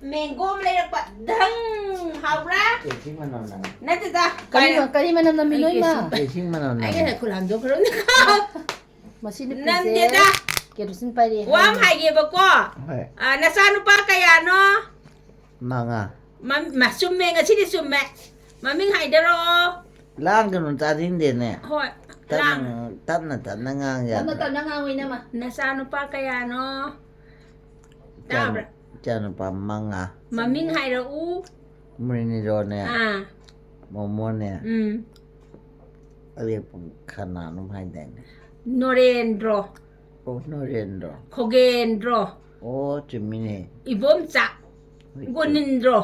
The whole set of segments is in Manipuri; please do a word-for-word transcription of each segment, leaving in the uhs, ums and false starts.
ꯃꯦꯡꯒꯣ ꯑꯃ ꯂꯩꯔꯛꯄ꯫ ꯙꯪ! ꯍꯥꯎꯕ꯭ꯔꯥ? ꯀꯦꯁꯤꯡ ꯃꯅꯝ ꯅꯝꯃꯦ꯫ ꯅꯠꯇꯦꯗ꯫ ꯀꯔꯤ ꯀꯥꯏꯅ- ꯀꯔꯤ ꯃꯅꯝ ꯅꯝꯃꯤꯅꯣ, ꯑꯩ ꯏꯃꯥ? ꯀꯦꯁꯤꯡ- ꯀꯦꯁꯤꯡ ꯃꯅꯝ ꯑꯩꯒ ꯅꯝꯃꯦ꯫ ꯍꯦꯛ ꯈꯨꯠ ꯍꯥꯝꯗꯣꯛꯈ꯭ꯔꯣ꯫ ꯃꯁꯤ ꯅꯨꯄꯤꯁꯦ ꯅꯝꯗꯦꯗ꯫ ꯀꯦꯔꯣꯁꯤꯟ ꯄꯥꯏꯔꯛꯑꯦ ꯋꯥ ꯑꯃ ꯍꯥꯏ꯫ ꯍꯥꯏꯒꯦꯕꯀꯣ꯫ ꯍꯣꯏ꯫ ꯑ, ꯅꯆꯥꯅꯨꯄꯥ ꯀꯌꯥꯅꯣ? ꯃꯉꯥ꯫ ꯃꯝ- ꯃ- ꯆꯨꯝꯃꯦ, ꯉꯁꯤꯗꯤ ꯆꯨꯝꯃꯦ꯫ ꯃꯃꯤꯡ ꯍꯥꯏꯗꯔꯛꯑꯣ꯫ ꯂꯥꯡꯒꯅꯨ, ꯇꯥꯅꯤꯡꯗꯦꯅꯦ꯫ ꯍꯣꯏ, ꯇꯞꯅ ꯂꯥꯡ꯫ ꯉꯥꯡ- ꯇꯞꯅ ꯇꯞꯅ ꯉꯥꯡ ꯇꯞꯅ ꯌꯥꯗ꯭ꯔꯣ? ꯇꯞꯅ ꯉꯥꯡꯉꯨ, ꯏꯅꯝꯃ꯫ ꯅꯆꯥꯅꯨꯄꯥ ꯀꯌꯥꯅꯣ? ꯏꯆꯥꯅꯨ- ꯇꯥꯕ꯭ꯔꯥ? ꯏꯆꯥꯅꯨꯄꯥ ꯃꯉꯥ꯫ ꯃꯃꯤꯡ ꯍꯥꯏꯔꯛꯎ꯫ ꯃꯨꯔꯤꯅꯤꯔꯣꯅꯦ꯫ ꯑꯥ, ꯃꯣꯃꯣꯅꯦ꯫ ꯎꯝ꯫ ꯑꯗꯩ ꯀꯅꯥꯅꯣꯝ ꯍꯥꯏꯗꯥꯏꯅꯦ꯫ ꯅꯣꯔꯦꯟꯗ꯭ꯔꯣ꯫ ꯑꯣ, ꯅꯣꯔꯦꯟꯗ꯭ꯔꯣ꯫ ꯈꯣꯒꯦꯟꯗ꯭ꯔꯣ꯫ ꯑꯣ, ꯆꯨꯝꯃꯤꯅꯦ꯫ ꯏꯕꯣꯝꯆꯥ꯫ ꯍꯣꯏ, ꯆꯨꯝꯃꯤ꯫ ꯒꯣꯅꯤꯟꯗ꯭ꯔꯣ꯫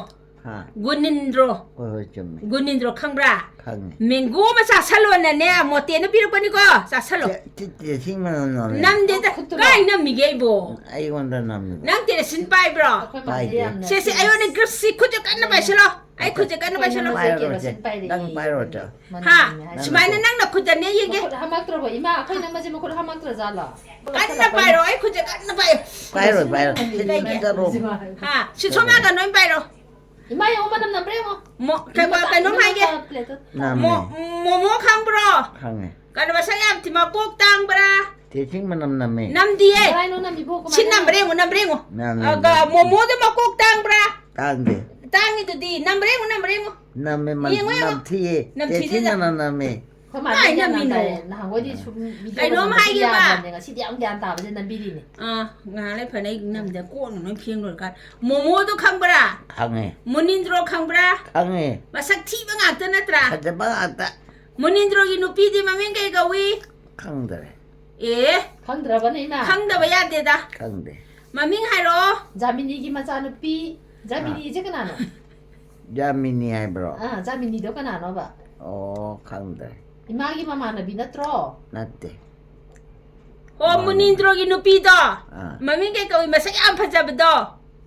ꯍꯥ꯫ ꯒꯣꯅꯤꯟꯗ꯭ꯔꯣ꯫ ꯍꯣꯏ, ꯍꯣꯏ, ꯆꯨꯝꯃꯤ꯫ ꯒꯣꯅꯤꯟꯗ꯭ꯔꯣ ꯈꯪꯕ꯭ꯔꯥ? ꯈꯪꯉꯤ꯫ ꯃꯦꯡꯒꯣ ꯑꯃ ꯆꯥꯁꯜꯂꯣꯅꯅꯦ, ꯃꯣꯇꯦꯅ ꯄꯤꯔꯛꯄꯅꯤꯀꯣ, ꯆꯥꯁꯜꯂꯣ꯫ ꯆꯦ-, ꯆꯦ-, ꯆꯦꯁꯤꯡ ꯃꯅꯝ ꯅꯝꯃꯦ꯫ ꯅꯝꯗꯦꯗ, ꯈꯨꯠꯇꯨꯔꯣ? ꯀꯥꯏ ꯅꯝꯃꯤꯒꯦ ꯑꯩꯕꯣ? ꯑꯩꯉꯣꯟꯗ ꯅꯝꯃꯤꯕ꯫ ꯅꯪ ꯇꯦꯔꯦꯁꯤꯟ ꯄꯥꯏꯕ꯭ꯔꯣ? ꯑꯩꯈꯣꯏ ꯃꯥꯁꯦ ꯄꯥꯏꯗꯦ꯫ ꯌꯥꯝꯅ ꯁꯦ, ꯁꯦ, ꯑꯩꯉꯣꯟꯗ ꯒ꯭ꯔꯨꯞꯁꯤ ꯈꯨꯠꯇ ꯀꯟꯅ ꯄꯥꯏꯁꯤꯜꯂꯣ꯫ ꯑꯩ ꯈꯨꯠꯁꯦ ꯀꯟꯅ ꯄꯥꯏꯁꯤꯜꯂꯣ꯫ ꯑꯩꯈꯣꯏ ꯄꯥꯏꯔꯣ, ꯀꯦꯔꯣꯁꯤꯟ ꯆꯦ꯫ ꯄꯥꯏꯔꯛꯏ꯫ ꯅꯪ ꯄꯥꯏꯔꯣ, ꯆꯦ꯫ ꯃꯅꯝ ꯍꯥ? ꯅꯝꯃꯦ ꯍꯥꯏꯁꯦ꯫ ꯁꯨꯃꯥꯏꯅ ꯅꯪꯅ ꯈꯨꯠꯇꯅꯦ ꯌꯦꯡꯒꯦ꯫ ꯃꯈꯨꯠ ꯍꯥꯝꯃꯛꯇ꯭ꯔꯕꯣ? ꯏꯃꯥ, ꯑꯩꯈꯣꯏ ꯅꯝꯕꯁꯦ ꯃꯈꯨꯠ ꯍꯥꯝꯃꯛꯇ꯭ꯔꯖꯥꯠꯂꯣ? ꯀꯟꯅ ꯄꯥꯏꯔꯣ, ꯑꯩ ꯈꯨꯠꯁꯦ ꯀꯟꯅ ꯄꯥꯏꯌꯣ꯫ ꯄꯥꯏꯔꯣꯏ, ꯄꯥꯏꯔꯣꯏ꯫ ꯁꯤ ꯀꯩꯒꯤ? ꯆꯠꯂꯣ꯫ ꯍꯥ? ꯁꯤ ꯁꯣꯝ ꯅꯥꯀꯟ ꯂꯣꯏ ꯄꯥꯏꯔꯣ꯫ ꯏꯃꯥ, ꯌꯦꯡꯉꯣ, ꯃꯅꯝ ꯅꯝꯕ꯭ꯔꯥ ꯌꯦꯡꯉꯣ꯫ ꯃꯣ-, ꯀꯩꯅꯣ, ꯀꯩꯅꯣꯝ ꯍꯥꯏꯒꯦ꯫ ꯄ꯭ꯂꯦꯠꯇꯣ꯫ ꯅꯝꯃꯦ꯫ ꯃꯣ-, ꯃꯣꯃꯣ ꯈꯪꯕ꯭ꯔꯣ? ꯈꯪꯉꯦ꯫ ꯀꯩꯅꯣ, ꯃꯁꯛ ꯌꯥꯝ ꯊꯤ, ꯃꯀꯣꯛ ꯇꯥꯡꯕ꯭ꯔꯥ? ꯆꯦꯁꯤꯡ ꯃꯅꯝ ꯅꯝꯃꯦ꯫ ꯅꯝꯗꯤꯌꯦ꯫ ꯀꯃꯥꯏꯅꯣ ꯅꯝꯃꯤꯕꯣ? ꯀꯃꯥꯏꯅ ꯁꯤ ꯅꯝꯕ꯭ꯔꯥ ꯌꯦꯡꯉꯣ, ꯅꯝꯕ꯭ꯔꯥ ꯌꯦꯡꯉꯣ꯫ ꯅꯝꯃꯦ, ꯑꯒ ꯅꯝꯃꯦ꯫ ꯃꯣꯃꯣꯗꯣ ꯃꯀꯣꯛ ꯇꯥꯡꯕ꯭ꯔꯥ? ꯇꯥꯡꯗꯦ꯫ ꯇꯥꯡꯉꯤꯗꯨꯗꯤ꯫ ꯅꯝꯕ꯭ꯔꯥ ꯌꯦꯡꯉꯣ, ꯅꯝꯕ꯭ꯔꯥ ꯌꯦꯡꯉꯣ꯫ ꯅꯝꯃꯦ, ꯃ-, ꯌꯦꯡꯉꯣ, ꯌꯦꯡꯉꯣ꯫ ꯅꯝꯊꯤꯌꯦ꯫ ꯅꯝꯊꯤꯗꯦꯗ꯫ ꯆꯦꯁꯤꯡ ꯃꯅꯝ ꯅꯝꯃꯦ꯫ ꯑꯩꯈꯣꯏ ꯃꯥꯗꯤ ꯀꯥꯏ ꯒ꯭ꯌꯥꯟ ꯌꯥꯝ ꯅꯝꯃꯤꯅꯣ? ꯇꯥꯏꯌꯦ꯫ ꯅꯍꯥꯟꯈꯣꯏꯗꯤ ꯁꯨꯝ ꯚꯤꯗꯤꯑꯣ ꯀꯩꯅꯣꯝ ꯅꯝꯕꯗꯤ ꯍꯥꯏꯒꯦꯕ꯫ ꯌꯥꯗꯕꯅꯦ꯫ ꯉꯁꯤꯗꯤ ꯌꯥꯝ ꯒ꯭ꯌꯥꯟ ꯇꯥꯕꯁꯦ ꯅꯝꯕꯤꯔꯤꯅꯦ꯫ ꯑꯥ, ꯉꯥꯏꯍꯥꯛ ꯂꯩ ꯐꯅ ꯑꯩ ꯅꯝꯗ ꯀꯣꯟꯅ ꯂꯣꯏ ꯐꯦꯡ ꯂꯣꯏꯔꯀꯥꯟꯗ꯫ ꯃꯣꯃꯣꯗꯣ ꯈꯪꯕ꯭ꯔꯥ? ꯈꯪꯉꯦ꯫ ꯃꯨꯅꯤꯟꯗ꯭ꯔꯣ ꯈꯪꯕ꯭ꯔꯥ? ꯈꯪꯉꯦ꯫ ꯃꯁꯛ ꯊꯤꯕ ꯉꯥꯛꯇ ꯅꯠꯇ꯭ꯔꯥ? ꯐꯖꯕ ꯉꯥꯛꯇ꯫ ꯃꯨꯅꯤꯟꯗ꯭ꯔꯣꯒꯤ ꯅꯨꯄꯤꯗꯤ ꯃꯃꯤꯡ ꯀꯩ ꯀꯧꯏ? ꯈꯪꯗꯔꯦ꯫ ꯑꯦ, ꯈꯪꯗ꯭ꯔꯕꯅꯦ, ꯏꯃꯥ? ꯈꯪꯗꯕ ꯌꯥꯗꯦꯗ꯫ ꯈꯪꯗꯦ꯫ ꯃꯃꯤꯡ ꯍꯥꯏꯔꯛꯑꯣ꯫ ꯖꯥꯃꯤꯅꯤꯒꯤ ꯃꯆꯥꯅꯨꯄꯤ꯫ ꯖꯥꯃꯤꯅꯤꯁꯦ ꯀꯅꯥꯅꯣ? ꯖꯥꯃꯤꯅꯤ ꯍꯥꯏꯕ꯭ꯔꯣ? ꯑꯥ, ꯖꯥꯃꯤꯅꯤꯗꯣ ꯀꯅꯥꯅꯣꯕ? ꯑꯣ, ꯈꯪꯗ꯭ꯔꯦ꯫ ꯏꯃꯥꯒꯤ ꯃꯃꯥꯟꯅꯕꯤ ꯅꯠꯇ꯭ꯔꯣ? ꯅꯠꯇꯦ꯫ ꯑꯣ, ꯃꯥꯅꯦ. ꯃꯨꯅꯤꯟꯗ꯭ꯔꯣꯒꯤ ꯅꯨꯄꯤꯗꯣ꯫ ꯑꯥ. ꯃꯃꯤꯡ ꯀꯩ ꯀꯧꯏ? ꯃꯁꯛ ꯌꯥꯝ ꯐꯖꯕꯗꯣ꯫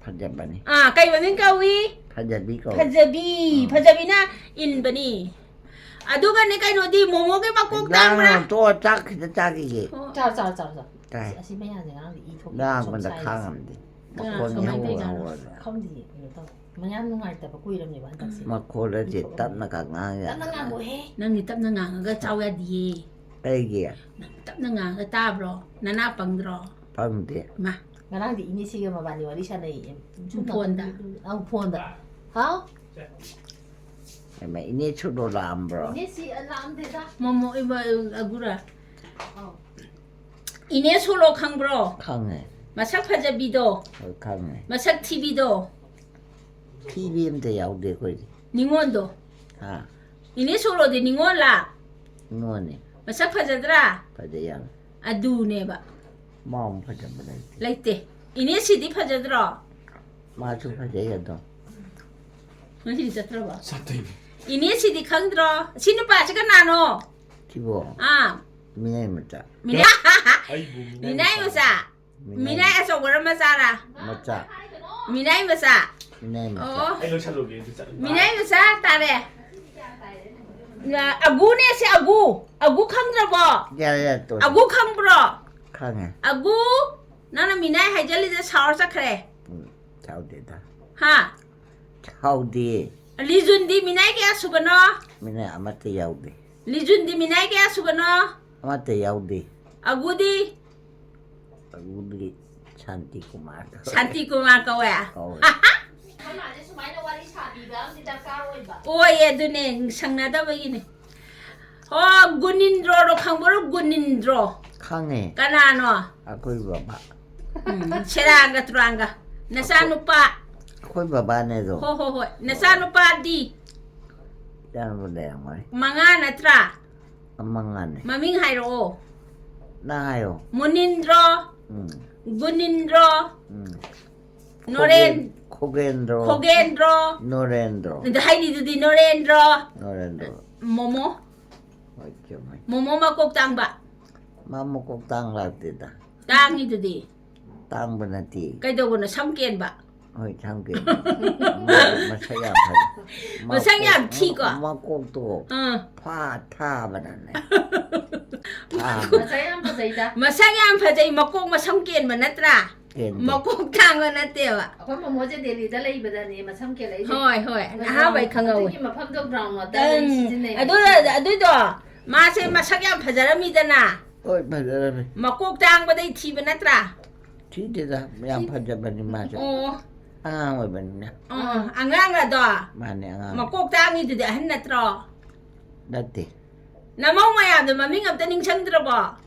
ꯐꯖꯕꯅꯤ꯫ ꯑꯥ, ꯀꯩ ꯃꯃꯤꯡ ꯀꯧꯏ? ꯐꯖꯕꯤ ꯀꯧ꯫ ꯐꯖꯕꯤ꯫ ꯎꯝ. ꯐꯖꯕꯤꯅ ꯏꯟꯕꯅꯤ꯫ ꯑꯗꯨꯒꯅꯦ, ꯀꯩꯅꯣꯗꯤ, ꯃꯣꯃꯣꯒꯤ ꯃꯀꯣꯛ ꯇꯥꯡꯕ꯭ꯔꯥ? ꯂꯥꯡꯒꯅꯨ, ꯇꯣꯛꯑꯣ, ꯆꯥꯛ ꯈꯤꯇ ꯆꯥꯈꯤꯒꯦ꯫ ꯑꯣ. ꯆꯥꯎ, ꯆꯥꯎ, ꯆꯥꯎ, ꯆꯥꯎ꯫ ꯇꯥꯏ꯫ ꯑꯁꯤ ꯃꯌꯥꯁꯦ ꯉꯔꯥꯡꯗꯤ ꯏ ꯊꯣꯛꯄ ꯂꯥꯡꯕꯗ ꯁꯥꯏꯁꯦ꯫ ꯈꯥꯡꯉꯝꯗꯦ꯫ ꯃꯈꯣꯟ ꯀꯃꯥꯏꯅ ꯏꯍꯧ ꯇꯧꯔꯤꯖꯥꯠꯅꯣ? ꯍꯧꯔꯒ꯫ ꯈꯪꯗꯤꯌꯦ, ꯀꯩꯅꯣ ꯇꯧ, ꯃꯌꯥ ꯅꯨꯡꯉꯥꯏꯇꯕ ꯀꯨꯏꯔꯕꯅꯦꯕ ꯍꯟꯗꯛꯁꯦ. ꯃꯈꯣꯜ ꯑꯁꯦ ꯇꯞꯅꯒ ꯉꯥꯡ ꯇꯞꯅ ꯌꯥꯗ꯭ꯔꯥ? ꯉꯥꯡꯉꯣꯍꯦ. ꯅꯪꯗꯤ ꯇꯞꯅ ꯉꯥꯡꯉꯒ ꯆꯥꯎ ꯌꯥꯗꯤꯌꯦ꯫ ꯑꯩꯒꯤ ꯇꯞꯅ ꯉꯥꯡꯉꯒ ꯇꯥꯕ꯭ꯔꯣ? ꯅꯅꯥ ꯄꯪꯗ꯭ꯔꯣ? ꯐꯪꯗꯦ꯫ ꯃꯥ ꯉꯔꯥꯡꯗꯤ ꯏꯅꯦꯁꯤꯒ ꯃꯕꯥꯅꯤ ꯋꯥꯔꯤ ꯁꯥꯟꯅꯩꯌꯦ꯫ ꯁꯨꯝ ꯐꯣꯟꯗ? ꯑꯪ, ꯐꯣꯟꯗ꯫ ꯍꯥꯎ? ꯍꯩꯃꯥ, ꯏꯅꯦ ꯁꯨꯔꯣ ꯂꯥꯛꯑꯝꯕ꯭ꯔꯣ? ꯏꯅꯦꯁꯤ ꯂꯥꯛꯑꯝꯗꯦꯗ꯫ ꯃꯣꯃꯣ ꯏꯕ ꯑꯒꯨꯔꯥ꯫ ꯑꯧ꯫ ꯏꯅꯦ ꯁꯣꯂꯣ ꯈꯪꯕ꯭ꯔꯣ? ꯈꯪꯉꯦ꯫ ꯃꯁꯛ ꯐꯖꯕꯤꯗꯣ, ꯍꯣꯏ, ꯈꯪꯉꯦ꯫ ꯃꯁꯛ ꯊꯤꯕꯤꯗꯣ, ꯊꯤꯕꯤ ꯑꯝꯇ ꯌꯥꯎꯗꯦ ꯑꯩꯈꯣꯏꯗꯤ꯫ ꯅꯤꯉꯣꯟꯗꯣ꯫ ꯍꯥ? ꯏꯅꯦ ꯁꯣꯂꯣꯗꯤ ꯅꯤꯉꯣꯟꯂꯥ? ꯅꯤꯉꯣꯟꯅꯦ꯫ ꯃꯁꯛ ꯐꯖꯗ꯭ꯔꯥ? ꯐꯖꯩ ꯌꯥꯝ꯫ ꯑꯗꯨꯅꯦꯕ꯫ ꯃꯥ ꯑꯃꯨꯛ ꯐꯖꯕ ꯂꯩꯇꯦ꯫ ꯂꯩꯇꯦ꯫ ꯏꯅꯦ ꯁꯤꯗꯤ ꯐꯖꯗ꯭ꯔꯣ? ꯃꯥꯁꯨ ꯐꯖꯩ ꯑꯗꯣ꯫ ꯉꯁꯤꯗꯤ ꯆꯠꯇ꯭ꯔꯕꯣ? ꯆꯠꯇꯣꯏꯅꯤ꯫ ꯏꯅꯦ ꯁꯤꯗꯤ ꯈꯪꯗ꯭ꯔꯣ? ꯁꯤ ꯅꯨꯄꯥꯁꯤ ꯀꯅꯥꯅꯣ? ꯁꯤꯕꯣ ꯑꯥ, ꯃꯤꯅꯥꯏ ꯃꯆꯥ꯫ ꯃꯤꯅꯥꯏ, ꯑꯩꯕꯨ ꯃꯤꯅꯥꯏ ꯃꯆꯥ꯫ ꯃꯤꯅꯥꯏ ꯑꯆꯧꯕꯔ ꯃꯆꯥꯔ? ꯃꯆꯥ꯫ ꯃꯤꯅꯥꯏ ꯃꯆꯥ꯫ ꯃꯤꯅꯥꯏ ꯃꯆꯥ꯫ ꯑꯣ, ꯑꯩ ꯂꯣꯏꯁꯜꯂꯨꯒꯦ ꯑꯗꯨ ꯆꯠꯂꯨ꯫ ꯃꯤꯅꯥꯏ ꯃꯆꯥ ꯇꯥꯔꯦ꯫ ꯑ, ꯑꯒꯨꯅꯦ ꯁꯤ, ꯑꯒꯨ꯫ ꯑꯒꯨ ꯈꯪꯗ꯭ꯔꯕꯣ? ꯌꯥꯔꯦ, ꯌꯥꯔꯦ, ꯇꯣꯛꯑꯣ꯫ ꯑꯒꯨ ꯈꯪꯕ꯭ꯔꯣ? ꯈꯪꯉꯦ꯫ ꯑꯒꯨ, ꯅꯪꯅ ꯃꯤꯅꯥꯏ ꯍꯥꯏꯖꯜꯂꯤꯗ ꯁꯥꯎꯔ ꯆꯠꯈ꯭ꯔꯦ꯫ ꯎꯝ, ꯁꯥꯎꯗꯦꯗ꯫ ꯍꯥ? ꯁꯥꯎꯗꯦ꯫ ꯂꯤꯖꯨꯟꯗꯤ ꯃꯤꯅꯥꯏ ꯀꯌꯥ ꯁꯨꯕꯅꯣ? ꯃꯤꯅꯥꯏ ꯑꯃꯠꯇ ꯌꯥꯎꯗꯦ꯫ ꯂꯤꯖꯨꯟꯗꯤ ꯃꯤꯅꯥꯏ ꯀꯌꯥ ꯁꯨꯕꯅꯣ? ꯑꯃꯠꯇ ꯌꯥꯎꯗꯦ꯫ ꯑꯒꯨꯗꯤ? ꯑꯗꯨꯗꯤ ꯁꯥꯟꯇꯤ ꯀꯨꯃꯥꯔ꯫ ꯁꯥꯟꯇꯤ ꯀꯨꯃꯥꯔ ꯀꯧꯋꯦ? ꯀꯧꯋꯦ꯫ ꯑꯩꯈꯣꯏ ꯃꯥꯁꯦ ꯁꯨꯃꯥꯏꯅ ꯋꯥꯔꯤ ꯁꯥꯕꯤꯕ ꯑꯃꯗꯤ ꯗꯔꯀꯥꯔ ꯑꯣꯏꯕ꯫ ꯑꯣꯏꯌꯦ, ꯑꯗꯨꯅꯦ, ꯁꯪꯅꯗꯕꯒꯤꯅꯦ꯫ ꯑꯣ, ꯒꯨꯅꯤꯟꯗ꯭ꯔꯣꯗꯣ ꯈꯪꯕ꯭ꯔꯣ? ꯒꯨꯅꯤꯟꯗ꯭ꯔꯣ꯫ ꯈꯪꯉꯦ꯫ ꯀꯅꯥꯅꯣ? ꯑꯩꯈꯣꯏ ꯕꯕꯥ꯫ ꯎꯝ, ꯁꯦꯔꯥꯡꯒ ꯇꯨꯔꯥꯡꯒ꯫ ꯅꯆꯥꯅꯨꯄꯥ꯫ ꯑꯩꯈꯣꯏ ꯕꯕꯥꯅꯦ ꯑꯗꯣ꯫ ꯍꯣ, ꯍꯣ, ꯍꯣꯏ꯫ ꯅꯆꯥꯅꯨꯄꯥꯗꯤ? ꯏꯆꯥꯅꯨꯄꯥ ꯂꯩꯔꯝꯒꯅꯤ꯫ ꯃꯉꯥ ꯅꯠꯇ꯭ꯔꯥ? ꯃꯉꯥꯅꯦ꯫ ꯃꯃꯤꯡ ꯍꯥꯏꯔꯛꯑꯣ꯫ ꯅꯪ ꯍꯥꯏꯌꯣ꯫ ꯃꯨꯅꯤꯟꯗ꯭ꯔꯣ, ꯎꯝ꯫ ꯒꯨꯅꯤꯟꯗ꯭ꯔꯣ, ꯎꯝ꯫ ꯅꯣꯔꯦꯟ-, ꯈꯣꯒꯦꯟ-, ꯈꯣꯒꯦꯟꯗ꯭ꯔꯣ꯫ ꯈꯣꯒꯦꯟꯗ꯭ꯔꯣ꯫ ꯅꯣꯔꯦꯟꯗ꯭ꯔꯣ꯫ ꯑꯗ ꯍꯩꯔꯤꯗꯨꯗꯤ ꯅꯣꯔꯦꯟꯗ꯭ꯔꯣ꯫ ꯅꯣꯔꯦꯟꯗ꯭ꯔꯣ꯫ ꯃꯣꯃꯣ꯫ ꯍꯣꯏ, ꯆꯨꯝꯃꯦ꯫ ꯃꯣꯃꯣ ꯃꯀꯣꯛ ꯇꯥꯡꯕ꯫ ꯃꯥ ꯃꯀꯣꯛ ꯇꯥꯡ ꯂꯥꯛꯇꯦꯗ꯫ ꯇꯥꯡꯉꯤꯗꯨꯗꯤ꯫ ꯇꯥꯡꯕ ꯅꯠꯇꯦ꯫ ꯀꯩꯗꯧꯕꯅꯣ? ꯁꯝ ꯀꯦꯟꯕ꯫ ꯍꯣꯏ, ꯁꯝ ꯀꯦꯟꯕ꯫ ꯃꯥ ꯃꯁꯛ ꯌꯥꯝ ꯐꯖꯩ꯫ ꯃꯁꯛ ꯌꯥꯝ ꯃꯀꯣꯛ-, ꯊꯤꯀꯣ? ꯃꯀꯣꯛꯇꯣ ꯑꯥ꯫ ꯐꯥ ꯊꯥꯕꯅꯅꯦ꯫ ꯐꯥ-, ꯃꯁꯛ ꯌꯥꯝ ꯐꯖꯩꯗ꯫ ꯃꯁꯛ ꯌꯥꯝ ꯐꯖꯩ, ꯃꯀꯣꯛ ꯃꯁꯝ ꯀꯦꯟꯕ ꯅꯠꯇ꯭ꯔꯥ? ꯀꯦꯟꯗꯦ꯫ ꯃꯀꯣꯛ ꯇꯥꯡꯕ ꯅꯠꯇꯦꯕ꯫ ꯑꯩꯈꯣꯏ ꯃꯃꯣꯁꯦ ꯗꯦꯜꯂꯤꯗ ꯂꯩꯕꯗꯅꯦ ꯃꯁꯝ ꯀꯦꯜꯂꯛꯏꯁꯦ꯫ ꯍꯣꯏ, ꯍꯣꯏ, ꯑꯩꯈꯣꯏ ꯑꯍꯥꯟꯕꯩ ꯈꯪꯍꯧꯋꯤ꯫ ꯑꯗꯨꯒꯤ ꯃꯐꯝꯗꯣ brown water ꯎꯝ, ꯂꯩ ꯁꯤꯖꯤꯟꯅꯩ꯫ ꯑꯗꯨ, ꯑꯗꯨꯏꯗꯣ ꯃꯥꯁꯦ ꯃꯁꯛ ꯌꯥꯝ ꯐꯖꯔꯝꯃꯤꯗꯅ꯫ ꯍꯣꯏ, ꯐꯖꯔꯝꯃꯤ꯫ ꯃꯀꯣꯛ ꯇꯥꯡꯕꯗꯩ ꯊꯤꯕ ꯅꯠꯇ꯭ꯔꯥ? ꯊꯤꯗꯦꯗ, ꯌꯥꯝ ꯊꯤ-, ꯐꯖꯕꯅꯤ ꯃꯥꯁꯦ꯫ ꯑꯣ꯫ ꯑꯉꯥꯡ ꯑꯣꯏꯕꯅꯤꯅ꯫ ꯑꯣ, ꯑꯉꯥꯡ ꯑꯗꯣ? ꯃꯥꯅꯦ, ꯑꯉꯥꯡ꯫ ꯃꯀꯣꯛ ꯇꯥꯡꯉꯤꯗꯨꯗꯤ ꯑꯍꯟ ꯅꯠꯇ꯭ꯔꯣ? ꯅꯠꯇꯦ꯫ ꯅꯃꯧ ꯃꯌꯥꯝꯗꯣ ꯃꯃꯤꯡ ꯑꯝꯇ ꯅꯤꯡꯁꯤꯡꯗ꯭ꯔꯕꯣ?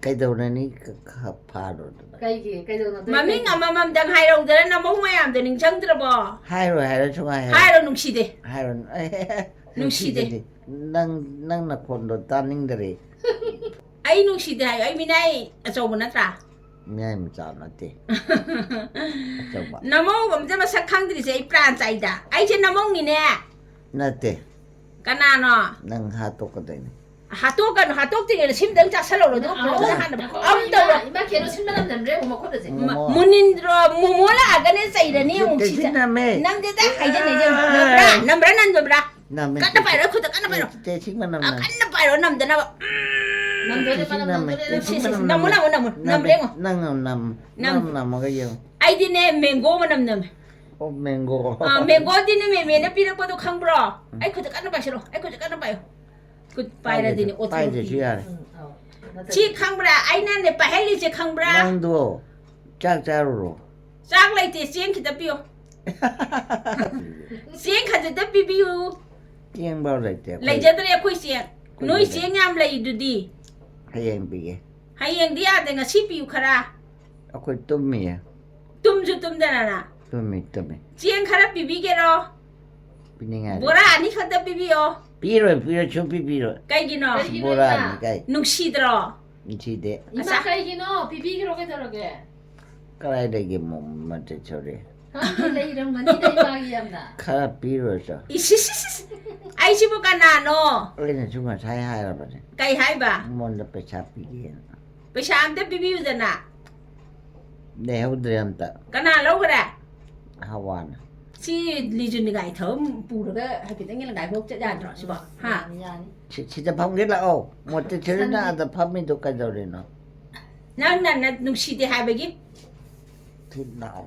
ꯀꯩꯗꯧꯔꯅꯤ? ꯈ-, ꯈ-, ꯐꯥꯔꯣꯗꯅ꯫ ꯀꯩꯒꯤ? ꯀꯩꯗꯧꯅꯗꯣꯏ ꯃꯃꯤꯡ ꯀꯩꯒꯤ? ꯑꯃꯃꯝꯗꯪ ꯍꯥꯏꯔꯧꯗꯅ ꯅꯃꯧ ꯃꯌꯥꯝꯗꯣ ꯅꯤꯡꯁꯤꯡꯗ꯭ꯔꯕꯣ? ꯍꯥꯏꯔꯣꯏ, ꯍꯥꯏꯔꯣꯏ, ꯁꯨꯡꯍꯥꯏ ꯍꯥꯏꯔꯣꯏ꯫ ꯍꯥꯏꯔꯣ, ꯅꯨꯡꯁꯤꯗꯦ꯫ ꯍꯥꯏꯔꯣꯏ꯫ ꯅꯨꯡꯁꯤꯗꯦ꯫ ꯅꯨꯡꯁꯤꯗꯦ꯫ ꯅꯪ, ꯅꯪ ꯅꯈꯣꯟꯗꯣ ꯇꯥꯅꯤꯡꯗꯔꯦ꯫ ꯑꯩ ꯅꯨꯡꯁꯤꯗꯦ ꯍꯥꯏꯌꯣ, ꯑꯩ ꯃꯤꯅꯥꯏ ꯑꯆꯧꯕ ꯅꯠꯇ꯭ꯔꯥ? ꯃꯤꯅꯥꯏ ꯃꯆꯥ ꯅꯠꯇꯦ꯫ ꯑꯆꯧꯕ꯫ ꯅꯃꯧ ꯑꯝꯇ ꯃꯁꯛ ꯈꯪꯗ꯭ꯔꯤꯁꯦ ꯑꯩ ꯄ꯭ꯔꯥꯟ ꯆꯥꯏꯗ꯫ ꯑꯩꯁꯦ ꯅꯃꯧꯅꯤꯅꯦ꯫ ꯅꯠꯇꯦ꯫ ꯀꯅꯥꯅꯣ? ꯅꯪ ꯍꯥꯠꯇꯣꯛꯀꯗꯣꯏꯅꯤ꯫ ꯍꯥꯠꯇꯣꯛꯀꯅꯨ, ꯍꯥꯠꯇꯣꯛꯇ꯭ꯔꯤꯉꯩꯗ ꯁꯤꯝꯗꯪ ꯆꯥꯁꯜꯍꯧꯔꯣ, ꯑꯗꯨꯒ ꯑꯧ, ꯐꯖꯅ ꯍꯥꯟꯅ ꯉꯥꯏꯈꯣ, ꯑꯝ ꯏꯃꯥ, ꯇꯧꯔꯣ꯫ ꯏꯃꯥ ꯀꯩꯅꯣ ꯁꯤꯟꯕ ꯅꯝꯅꯝꯗ꯭ꯔꯦ ꯑꯃꯨꯛ ꯃꯈꯨꯠ ꯑꯁꯦ꯫ ꯃ-, ꯃꯣꯃꯣ꯫ ꯃꯨꯅꯤꯟꯗ꯭ꯔꯣ, ꯃꯣꯃꯣ ꯂꯥꯛꯑꯒꯅꯦ ꯆꯩꯔꯅꯤ ꯑꯃꯨꯛ ꯁꯤ ꯁꯤꯁꯦ꯫ ꯅꯝꯃꯦ꯫ ꯅꯝꯗꯦꯗ, ꯍꯥꯏꯖꯟ, ꯍꯥꯏꯖꯟ꯫ ꯑꯦ꯫ ꯅꯝꯕ꯭ꯔꯥ? ꯅꯝꯕ꯭ꯔꯥ, ꯅꯝꯗꯕ꯭ꯔꯥ? ꯅꯝꯃꯦ꯫ ꯀꯟꯅ ꯄꯥꯏꯔꯣ, ꯈꯨꯠꯇ ꯀꯟꯅ ꯄꯥꯏꯔꯣ꯫ ꯆꯦ-, ꯆꯦꯁꯤꯡ ꯃꯅꯝ ꯑ, ꯅꯝꯃꯦ꯫ ꯀꯟꯅ ꯄꯥꯏꯔꯣ, ꯅꯝꯗꯅꯕ꯫ ꯅꯝꯗꯣꯏꯅꯦ, ꯆꯦꯁꯤꯡ ꯃꯅꯝ ꯅꯝꯃꯦ, ꯅꯝꯗꯣꯏꯅꯦ꯫ ꯆꯦꯁꯤꯡ ꯁꯤ, ꯁꯤ, ꯃꯅꯝ ꯅꯝꯃꯣ, ꯅꯝꯃꯦ꯫ ꯅꯝꯃꯣ, ꯅꯝꯃꯣ, ꯅꯝꯃꯦ꯫ ꯅꯝꯕ꯭ꯔꯥ ꯌꯦꯡꯉꯣ꯫ ꯅꯪ ꯅꯝ-, ꯅꯝ꯫ ꯅꯪ ꯅꯝꯃꯒ ꯌꯦꯡꯉꯣ꯫ ꯑꯩꯗꯤꯅꯦ, mango ꯃꯅꯝ ꯅꯝꯃꯦ꯫ ꯑꯣ, mango꯫ ꯑ, mangoꯗꯤꯅꯦ, ꯃꯦꯃꯦꯅ ꯄꯤꯔꯛꯄꯗꯣ ꯈꯪꯕ꯭ꯔꯣ? ꯎꯝ꯫ ꯑꯩ ꯈꯨꯠꯇ ꯀꯟꯅ ꯄꯥꯏꯁꯤꯜꯂꯣ, ꯑꯩ ꯈꯨꯠꯇ ꯀꯟꯅ ꯄꯥꯏꯌꯣ꯫ ꯈꯨꯠ ꯄꯥꯏꯔꯗꯤꯅꯦ, ꯄꯥꯏꯗ꯭ꯔꯁꯨ, authority꯫ ꯄꯥꯏꯗ꯭ꯔꯁꯨ ꯌꯥꯔꯦ꯫ ꯎꯝ, ꯑꯧ꯫ ꯅꯠꯇ꯭ꯔꯗꯤ ꯁꯤ ꯈꯪꯕ꯭ꯔꯥ? ꯑꯩꯅꯅꯦ ꯄꯥꯏꯍꯜꯂꯤꯁꯦ ꯈꯪꯕ꯭ꯔꯥ? ꯅꯪꯗꯣ ꯆꯥꯛ ꯆꯥꯔꯨꯔꯣ꯫ ꯆꯥꯛ ꯂꯩꯇꯦ, ꯆꯦꯡ ꯈꯤꯇ ꯄꯤꯌꯣ꯫ ꯆꯦꯡ ꯈꯖꯤꯛꯇ ꯄꯤꯕꯤꯌꯨ꯫ ꯆꯦꯡ ꯐꯥꯎ ꯂꯩꯇꯦ ꯑꯩꯈꯣꯏ꯫ ꯂꯩꯖꯗ꯭ꯔꯦ ꯑꯩꯈꯣꯏ ꯆꯦꯡ꯫ ꯑꯩꯈꯣꯏ ꯅꯣꯏ ꯂꯩꯖꯗꯦ꯫ ꯆꯦꯡ ꯌꯥꯝ ꯂꯩꯗꯨꯗꯤ꯫ ꯍꯌꯦꯡ ꯄꯤꯒꯦ꯫ ꯍꯌꯦꯡꯗꯤ ꯌꯥꯗꯦ, ꯉꯁꯤ ꯄꯤꯌꯨ ꯈꯔ꯫ ꯑꯩꯈꯣꯏ ꯇꯨꯝꯃꯤꯌꯦ꯫ ꯇꯨꯝꯁꯨ ꯇꯨꯝꯗꯅ꯫ ꯇꯨꯝꯃꯤ, ꯇꯨꯝꯃꯤ꯫ ꯆꯦꯡ ꯈꯔ ꯄꯤꯕꯤꯒꯦꯔꯣ? ꯄꯤꯅꯤꯡꯉꯥꯏ ꯂꯩꯇꯦ꯫ ꯕꯣꯔꯥ ꯑꯅꯤ ꯈꯛꯇ ꯄꯤꯕꯤꯌꯣ꯫ ꯄꯤꯔꯣꯏ, ꯄꯤꯔꯣꯏ, ꯁꯨꯡꯄꯤ ꯄꯤꯔꯣꯏ꯫ ꯀꯩꯒꯤꯅꯣ? ꯀꯩꯒꯤꯅꯣ ꯕꯣꯔꯥ ꯏꯃꯥ? ꯑꯅꯤ ꯀꯥꯏ? ꯅꯨꯡꯁꯤꯗ꯭ꯔꯣ? ꯅꯨꯡꯁꯤꯗꯦ꯫ ꯏꯃꯥ, ꯑꯁ꯫ ꯀꯩꯒꯤꯅꯣ? ꯄꯤꯕꯤꯈ꯭ꯔꯣ, ꯀꯩꯗꯧꯔꯒꯦ? ꯀꯗꯥꯏꯗꯒꯤ ꯃꯣ-, ꯃꯣꯟꯇꯦꯁꯣꯔꯤ? ꯈꯪꯗꯦ, ꯂꯩꯔꯝꯒꯅꯤꯗ ꯏꯃꯥꯒꯤ ꯌꯥꯝꯅ꯫ ꯈꯔ ꯄꯤꯔꯨꯔꯁꯨ꯫ ꯏꯁ, ꯏꯁ, ꯏꯁ, ꯏꯁ꯫ ꯑꯩꯁꯤꯕꯨ ꯀꯅꯥꯅꯣ? ꯑꯩꯅꯁꯨ ꯉꯁꯥꯏ ꯍꯥꯏꯔꯕꯅꯦ꯫ ꯀꯩ ꯍꯥꯏꯕ? ꯑꯩꯉꯣꯟꯗ ꯄꯩꯁꯥ ꯄꯤꯒꯦꯅ꯫ ꯄꯩꯁꯥ ꯑꯝꯇ ꯄꯤꯕꯤꯌꯨꯗꯅ꯫ ꯂꯩꯍꯧꯗ꯭ꯔꯦ ꯑꯝꯇ꯫ ꯀꯅꯥ ꯂꯧꯈ꯭ꯔꯦ? ꯍꯋꯥꯅ꯫ ꯁꯤ ꯂꯤꯖꯨ ꯅꯤꯒꯥꯏ ꯊꯕꯛ ꯄꯨꯔꯒ ꯍꯥꯏꯐꯦꯠꯇꯪ ꯌꯦꯡꯉꯒ ꯂꯥꯏꯕꯛ ꯆꯠ ꯌꯥꯗ꯭ꯔꯣ ꯁꯤꯕꯣ? ꯍꯥ? ꯌꯥꯅꯤ, ꯌꯥꯅꯤ꯫ ꯁꯤ-, ꯁꯤꯗ ꯐꯝꯒꯦ ꯂꯥꯛꯑꯣ꯫ ꯃꯣꯟꯇꯦꯁꯣꯔꯤꯅ ꯁꯟꯗꯤ- ꯑꯥꯗ ꯐꯝꯃꯤꯗꯣ ꯀꯩꯗꯧꯔꯤꯅꯣ? ꯅꯪꯅ ꯅ-, ꯅꯨꯡꯁꯤꯗꯦ ꯍꯥꯏꯕꯒꯤ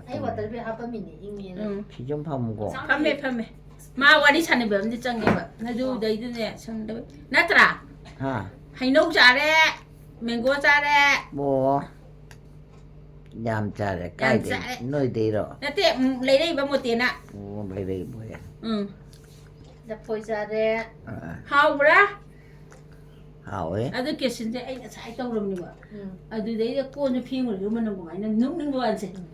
ꯑꯩ ꯋꯥꯇꯔ ꯕꯦꯒ ꯍꯥꯞꯄꯝꯃꯤꯅꯦ, ꯏꯪꯉꯦꯅ꯫ ꯎꯝ꯫ ꯐꯤꯖꯝ ꯐꯝꯃꯨꯀꯣ꯫ ꯐꯝꯃꯦ, ꯐꯝꯃꯦ꯫ ꯃꯥ ꯋꯥꯔꯤ ꯁꯥꯟꯅꯕ ꯑꯃꯗꯤ ꯆꯪꯉꯦꯕ꯫ ꯑꯗꯨꯗꯩꯗꯨꯅꯦ ꯁꯪꯗꯕ꯫ ꯅꯠꯇ꯭ꯔꯥ? ꯍꯥ꯫ ꯍꯩꯅꯧ ꯆꯥꯔꯦ, ꯃꯦꯡꯒꯣ ꯆꯥꯔꯦ꯫ ꯑꯣ꯫ ꯌꯥꯝ ꯆꯥꯔꯦ꯫ ꯌꯥꯝ ꯀꯥꯏꯗꯩ? ꯆꯥꯔꯦ꯫ ꯅꯣꯏꯗꯩꯔꯣ? ꯅꯠꯇꯦ, ꯎꯝ, ꯂꯩꯔꯛꯏꯕ ꯃꯣꯇꯦꯅ꯫ ꯑꯣ, ꯂꯩꯔꯛꯏꯕ ꯃꯣꯇꯦꯅ꯫ ꯎꯝ꯫ ꯂꯐꯣꯏ ꯆꯥꯔꯦ꯫ ꯑꯥ꯫ ꯍꯥꯎꯕ꯭ꯔꯥ? ꯍꯥꯎꯋꯦ꯫ ꯑꯗꯨ ꯀꯦꯁꯤꯟꯁꯦ ꯑꯩ ꯉꯁꯥꯏ ꯇꯧꯔꯝꯅꯦꯕ꯫ ꯎꯝ꯫ ꯑꯗꯨꯗꯩꯗ ꯀꯣꯟꯁꯨ ꯐꯦꯡꯉꯨꯔꯁꯨ ꯃꯅꯝ ꯀꯃꯥꯏꯅ ꯅꯣꯛꯅꯤꯡꯕ ꯋꯥꯅꯤꯁꯦ꯫ ꯎꯝ꯫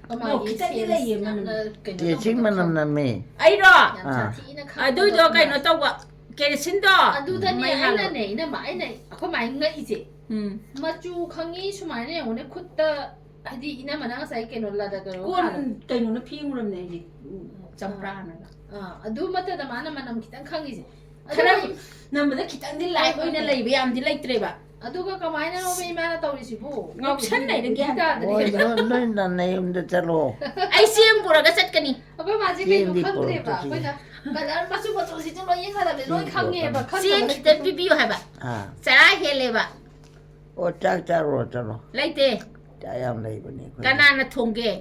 ꯑꯣ, ꯈꯤꯇꯪꯗꯤ ꯂꯩꯌꯦ ꯃꯅꯝ꯫ ꯀꯩꯅꯣ ꯇꯦꯁꯤꯡ ꯇꯧꯕꯗꯣ ꯃꯅꯝ ꯈꯪ-, ꯅꯝꯃꯦ꯫ ꯑꯩꯔꯣ? ꯌꯥꯝ ꯑꯥ꯫ ꯁꯥꯊꯤꯅ ꯈꯪꯕꯗꯣ ꯑꯗꯨꯏꯗꯣ ꯈꯪꯕ꯭ꯔꯥ? ꯀꯩꯅꯣ ꯇꯧꯕ, ꯀꯦꯔꯣꯁꯤꯟꯗꯣ ꯑꯗꯨꯗꯅꯦ ꯃꯩ ꯍꯥꯜꯂꯣ꯫ ꯑꯩꯅꯅꯦ, ꯏꯅꯝꯃ, ꯑꯩꯅ ꯑꯩꯈꯣꯏ ꯃꯥꯏ ꯉꯛꯏꯁꯦ꯫ ꯎꯝ꯫ ꯃꯆꯨ ꯈꯪꯉꯤ ꯁꯨꯃꯥꯏꯅ ꯌꯦꯡꯉꯨꯅꯦ, ꯈꯨꯠꯇ, ꯍꯥꯏꯗꯤ ꯏꯅꯝꯃꯅ ꯉꯁꯥꯏ ꯀꯩꯅꯣ ꯂꯥꯗ ꯀꯩꯅꯣ ꯀꯣꯟ ꯊꯥꯔ-, ꯀꯩꯅꯣꯅ ꯐꯦꯡꯉꯨꯔꯝꯅꯦ ꯑꯩꯁꯦ꯫ ꯎꯝ, ꯑꯥ꯫ ꯆꯝꯄ꯭ꯔꯥꯅꯒ꯫ ꯑꯥ, ꯑꯗꯨ ꯃꯇꯗ ꯃꯥꯅ ꯃꯅꯝ ꯈꯤꯇꯪ ꯈꯪꯉꯤꯁꯦ꯫ ꯑꯗꯨ ꯈꯔ ꯑꯩ ꯅꯝꯕꯗ ꯈꯤꯇꯪꯗꯤ ꯂꯥꯏꯠ ꯍꯣꯏ, ꯍꯣꯏ, ꯑꯣꯏꯅ ꯍꯣꯏ꯫ ꯂꯩꯕ, ꯌꯥꯝꯗꯤ ꯂꯩꯇ꯭ꯔꯦꯕ꯫ ꯑꯗꯨꯒ ꯀꯃꯥꯏꯅꯅꯣꯕ ꯏꯃꯥꯅ ꯇꯧꯔꯤꯁꯤꯕꯨ? ꯉꯥꯎꯁꯟꯅꯩꯗ, ꯒ꯭ꯌꯥꯟ ꯇꯥꯗꯦ꯫ ꯇꯥꯗ꯭ꯔꯦ꯫ ꯍꯣꯏ, ꯅꯣꯏ, ꯅꯣꯏ ꯅ-, ꯅꯌꯨꯝꯗ ꯆꯠꯂꯣ꯫ ꯑꯩ ꯆꯦꯡ ꯄꯨꯔꯒ ꯆꯠꯀꯅꯤ꯫ ꯑꯩꯈꯣꯏ ꯃꯥꯁꯦ ꯀꯩꯅꯣ ꯆꯦꯡꯗꯤ ꯈꯪꯗ꯭ꯔꯦꯕ꯫ ꯄꯨꯔꯛꯇ꯭ꯔꯁꯨ ꯑꯩꯈꯣꯏꯅ ꯀꯂꯔ ꯃꯆꯨ ꯃꯆꯨꯁꯤꯁꯨ ꯂꯣꯏ ꯌꯦꯡꯍꯜꯂꯕꯅꯦ, ꯂꯣꯏ ꯆꯦꯡ ꯈꯪꯉꯦꯕ, ꯄꯨꯔꯛꯇ꯭ꯔꯁꯨ꯫ ꯆꯦꯡ ꯈꯪꯗꯕꯅ ꯈꯤꯇꯪ ꯈꯤꯇꯪ ꯄꯤꯕꯤꯌꯨ ꯍꯥꯏꯕ꯫ ꯑꯥ꯫ ꯆꯔꯥ ꯍꯦꯜꯂꯦꯕ꯫ ꯑꯣ, ꯆꯥꯛ ꯆꯥꯔꯨꯔꯣ, ꯆꯠꯂꯣ꯫ ꯂꯩꯇꯦ꯫ ꯆꯥꯛ ꯌꯥꯝ ꯂꯩꯕꯅꯦ ꯑꯩꯈꯣꯏ꯫ ꯀꯅꯥꯅ ꯊꯣꯡꯒꯦ?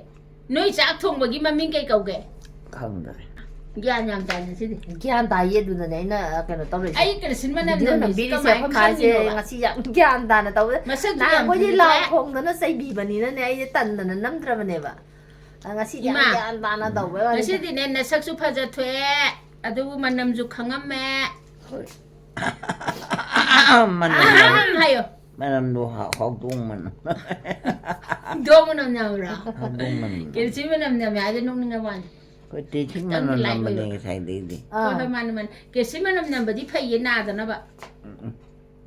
ꯅꯣꯏ ꯆꯥꯛ ꯊꯣꯡꯕꯒꯤ ꯃꯃꯤꯡ ꯀꯩ ꯀꯧꯒꯦ? ꯈꯪꯗ꯭ꯔꯦ꯫ ꯒ꯭ꯌꯥꯟ ꯌꯥꯝ ꯇꯥꯏ ꯉꯁꯤꯗꯤ꯫ ꯒ꯭ꯌꯥꯟ ꯇꯥꯏꯌꯦ, ꯑꯗꯨꯅꯅꯦ ꯑꯩꯅ, ꯑ, ꯀꯩꯅꯣ ꯇꯧꯔꯤꯁꯦ꯫ ꯑꯩ ꯀꯦꯔꯣꯁꯤꯟ ꯃꯅꯝ ꯚꯤꯗꯤꯑꯣ ꯅꯝꯃꯤꯁꯤ ꯅꯝꯕꯤꯔꯤꯁꯦ ꯀꯃꯥꯏꯅ ꯑꯩꯈꯣꯏ ꯃꯥꯁꯦ ꯈꯪꯉꯤꯅꯣꯕ? ꯉꯁꯤ ꯌꯥꯝ ꯒ꯭ꯌꯥꯟ ꯇꯥꯅ ꯇꯧꯋꯦ꯫ ꯃꯁꯛꯁꯨ ꯌꯥꯝ ꯅꯍꯥꯟꯈꯣꯏꯗꯤ ꯐꯖꯗ꯭ꯔꯦ꯫ ꯂꯥꯎ ꯈꯣꯡꯗꯅ ꯆꯩꯕꯤꯕꯅꯤꯅꯅꯦ, ꯑꯩꯁꯦ ꯇꯟꯗꯅ ꯅꯝꯗ꯭ꯔꯕꯅꯦꯕ꯫ ꯑ, ꯉꯁꯤꯗꯤ ꯌꯥꯝ ꯏꯃꯥ, ꯒ꯭ꯌꯥꯟ ꯇꯥꯅ ꯇꯧꯕꯩ ꯋꯥꯅꯤꯗ꯫ ꯉꯁꯤꯗꯤꯅꯦ ꯅꯁꯛꯁꯨ ꯐꯖꯊꯣꯛꯑꯦ, ꯑꯗꯨꯕꯨ ꯃꯅꯝꯁꯨ ꯈꯪꯉꯝꯃꯦ꯫ ꯍꯣꯏ꯫ ꯃꯅꯝ ꯅꯝ-, ꯑꯍꯝ ꯍꯥꯏꯌꯣ꯫ ꯃꯅꯝꯗꯣ ꯍ-, ꯍꯧꯗꯣꯡ ꯃꯅꯝ꯫ ꯍꯧꯗꯣꯡ ꯃꯅꯝ ꯅꯝꯕ꯭ꯔꯣ? ꯍꯧꯗꯣꯡ ꯃꯅꯝ ꯅꯝ-, ꯀꯦꯔꯣꯁꯤꯟ ꯃꯅꯝ ꯅꯝꯃꯦ ꯍꯥꯏꯗꯤ ꯅꯣꯛꯅꯤꯡꯉ ꯃꯥꯜꯂꯦ꯫ ꯑꯩꯈꯣꯏ ꯇꯦꯁꯤꯡ ꯈꯤꯇꯪꯗꯤ ꯃꯅꯝ ꯂꯥꯏꯠ ꯅꯝꯕꯅꯦ ꯑꯣꯏꯕ꯫ ꯉꯁꯥꯏꯗꯩꯗꯤ꯫ ꯑꯥ꯫ ꯍꯣꯏ, ꯍꯣꯏ, ꯃꯥꯅꯦ, ꯃꯥꯅꯦ꯫ ꯀꯦꯔꯣꯁꯤꯟ ꯃꯅꯝ ꯅꯝꯕꯗꯤ ꯐꯩꯌꯦ, ꯅꯥꯗꯅꯕ꯫ ꯎꯝ, ꯎꯝ꯫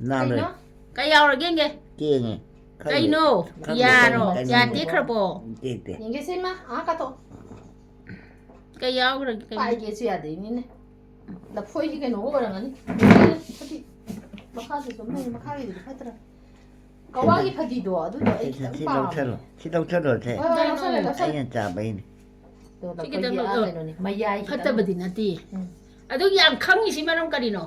ꯅꯥꯜꯂꯣꯏ꯫ ꯀꯩꯅꯣ? ꯀꯩ ꯌꯥꯎꯔꯒꯦ ꯌꯦꯡꯒꯦ? ꯇꯦꯡꯉꯦ꯫ ꯈꯪꯗꯦ꯫ ꯀꯩꯅꯣ? ꯈꯪꯗꯦ꯫ ꯌꯥꯔꯣ? ꯀꯩꯅꯣ? ꯌꯥ ꯇꯦꯛꯈ꯭ꯔꯕꯣ? ꯇꯦꯛꯇꯦ꯫ ꯌꯦꯡꯒꯦꯁꯦ, ꯏꯃꯥ꯫ ꯑꯥ, ꯀꯥꯊꯣꯛ꯫ ꯀꯩ ꯌꯥꯎꯈ꯭ꯔꯒꯦ ꯀꯩꯅꯣ? ꯄꯥꯏꯒꯦꯁꯨ ꯌꯥꯗꯦ, ꯏꯅꯦꯅꯦ꯫ ꯂꯐꯣꯏꯒꯤ ꯀꯩꯅꯣꯒ ꯑꯣꯏꯔꯝꯒꯅꯤ꯫ ꯐꯗꯤ ꯃꯈꯥꯗꯁꯨ ꯑꯃ ꯂꯩ, ꯃꯈꯥꯒꯤꯗꯨꯗꯤ ꯐꯠꯇ꯭ꯔꯥ? ꯀꯋꯥꯒꯤ ꯐꯗꯤꯗꯣ, ꯑꯗꯨꯗꯣ ꯑꯩ ꯁꯤ, ꯈꯤꯇꯪ ꯁꯤ ꯄꯥꯝꯃꯦ꯫ ꯂꯧꯁꯜꯂꯣ꯫ ꯁꯤ ꯂꯧꯁꯜꯂꯣ, ꯁꯦ꯫ ꯍꯣꯏ, ꯍꯣꯏ, ꯂꯧꯁꯜꯂꯦ, ꯂꯧꯁꯜꯂꯦ꯫ ꯑꯩꯅ ꯆꯥꯕꯩꯅꯦ꯫ ꯑꯗꯣ ꯁꯤ ꯈꯤꯇꯪ ꯂꯐꯣꯏꯒꯤ ꯑꯥ ꯂꯧ-, ꯀꯩꯅꯣꯅꯤ, ꯃꯌꯥꯏ ꯈꯤꯇꯪ꯫ ꯐꯠꯇꯕꯗꯤ ꯅꯠꯇꯦ꯫ ꯎꯝ꯫ ꯑꯗꯨ ꯌꯥꯝ ꯈꯪꯉꯤꯁꯤ ꯃꯔꯝ ꯀꯔꯤꯅꯣ?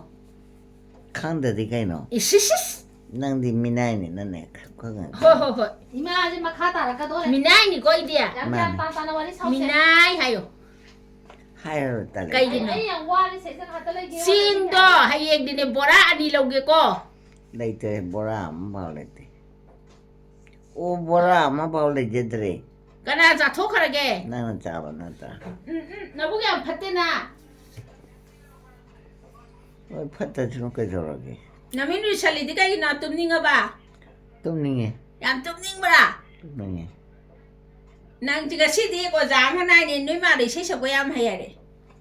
ꯈꯪꯗꯗꯤ ꯀꯩꯅꯣ? ꯏꯁ, ꯏꯁ, ꯏꯁ! ꯅꯪꯗꯤ ꯃꯤꯅꯥꯏꯅꯤꯅꯅꯦ, ꯈꯪꯉꯦ꯫ ꯍꯣꯏ ꯍꯣꯏ ꯍꯣꯏ꯫ ꯏꯃꯥꯁꯦ ꯃꯈꯥ ꯇꯥꯔꯛꯀꯗꯣꯔꯦ꯫ ꯃꯤꯅꯥꯏꯅꯤꯀꯣ ꯑꯩꯗꯤ꯫ ꯌꯥꯝ ꯒ꯭ꯌꯥꯟ ꯃꯥꯅꯦ꯫ ꯇꯥ ꯇꯥꯅ ꯋꯥꯔꯤ ꯁꯥꯎꯁꯦ꯫ ꯃꯤꯅꯥꯏ ꯍꯥꯏꯌꯣ꯫ ꯍꯥꯏꯔꯔꯣꯏ, ꯇꯜꯂꯦ꯫ ꯀꯩꯒꯤꯅꯣ? ꯑꯩ ꯌꯥꯝ ꯋꯥꯔꯦ, ꯁꯤꯗ ꯉꯥꯛꯇ ꯂꯩꯒꯦ꯫ ꯆꯦꯡꯗꯣ ꯍꯌꯦꯡꯗꯤꯅꯦ ꯕꯣꯔꯥ ꯑꯅꯤ ꯂꯧꯒꯦꯀꯣ꯫ ꯂꯩꯇ꯭ꯔꯦ, ꯕꯣꯔꯥ ꯑꯃꯐꯥꯎ ꯂꯩꯇꯦ꯫ ꯑꯣ, ꯕꯣꯔꯥ ꯑꯃꯐꯥꯎ ꯂꯩꯖꯗ꯭ꯔꯦ꯫ ꯀꯅꯥ ꯆꯥꯊꯣꯛꯈ꯭ꯔꯒꯦ? ꯅꯪꯅ ꯆꯥꯕ ꯅꯠꯇ꯭ꯔꯥ? ꯎꯝ, ꯎꯝ, ꯅꯕꯨꯛ ꯌꯥꯝ ꯐꯠꯇꯦꯅ꯫ ꯍꯣꯏ, ꯐꯠꯇꯁꯅꯨ, ꯀꯩꯗꯧꯔꯒꯦ? ꯅꯃꯤꯠ ꯎꯏꯁꯜꯂꯤꯗꯤ ꯀꯩꯒꯤꯅꯣ? ꯇꯨꯝꯅꯤꯡꯉꯕ? ꯇꯨꯝꯅꯤꯡꯉꯦ꯫ ꯌꯥꯝ ꯇꯨꯝꯅꯤꯡꯕ꯭ꯔꯥ? ꯇꯨꯝꯅꯤꯡꯉꯦ꯫ ꯅꯪꯗꯤ ꯉꯁꯤꯗꯤ ꯑꯣꯖꯥ ꯑꯃ ꯅꯥꯏꯅꯦ, ꯅꯣꯏ ꯃꯥꯗ ꯏꯁꯩ ꯁꯛꯄ ꯌꯥꯝ ꯍꯩ ꯍꯥꯏꯔꯦ꯫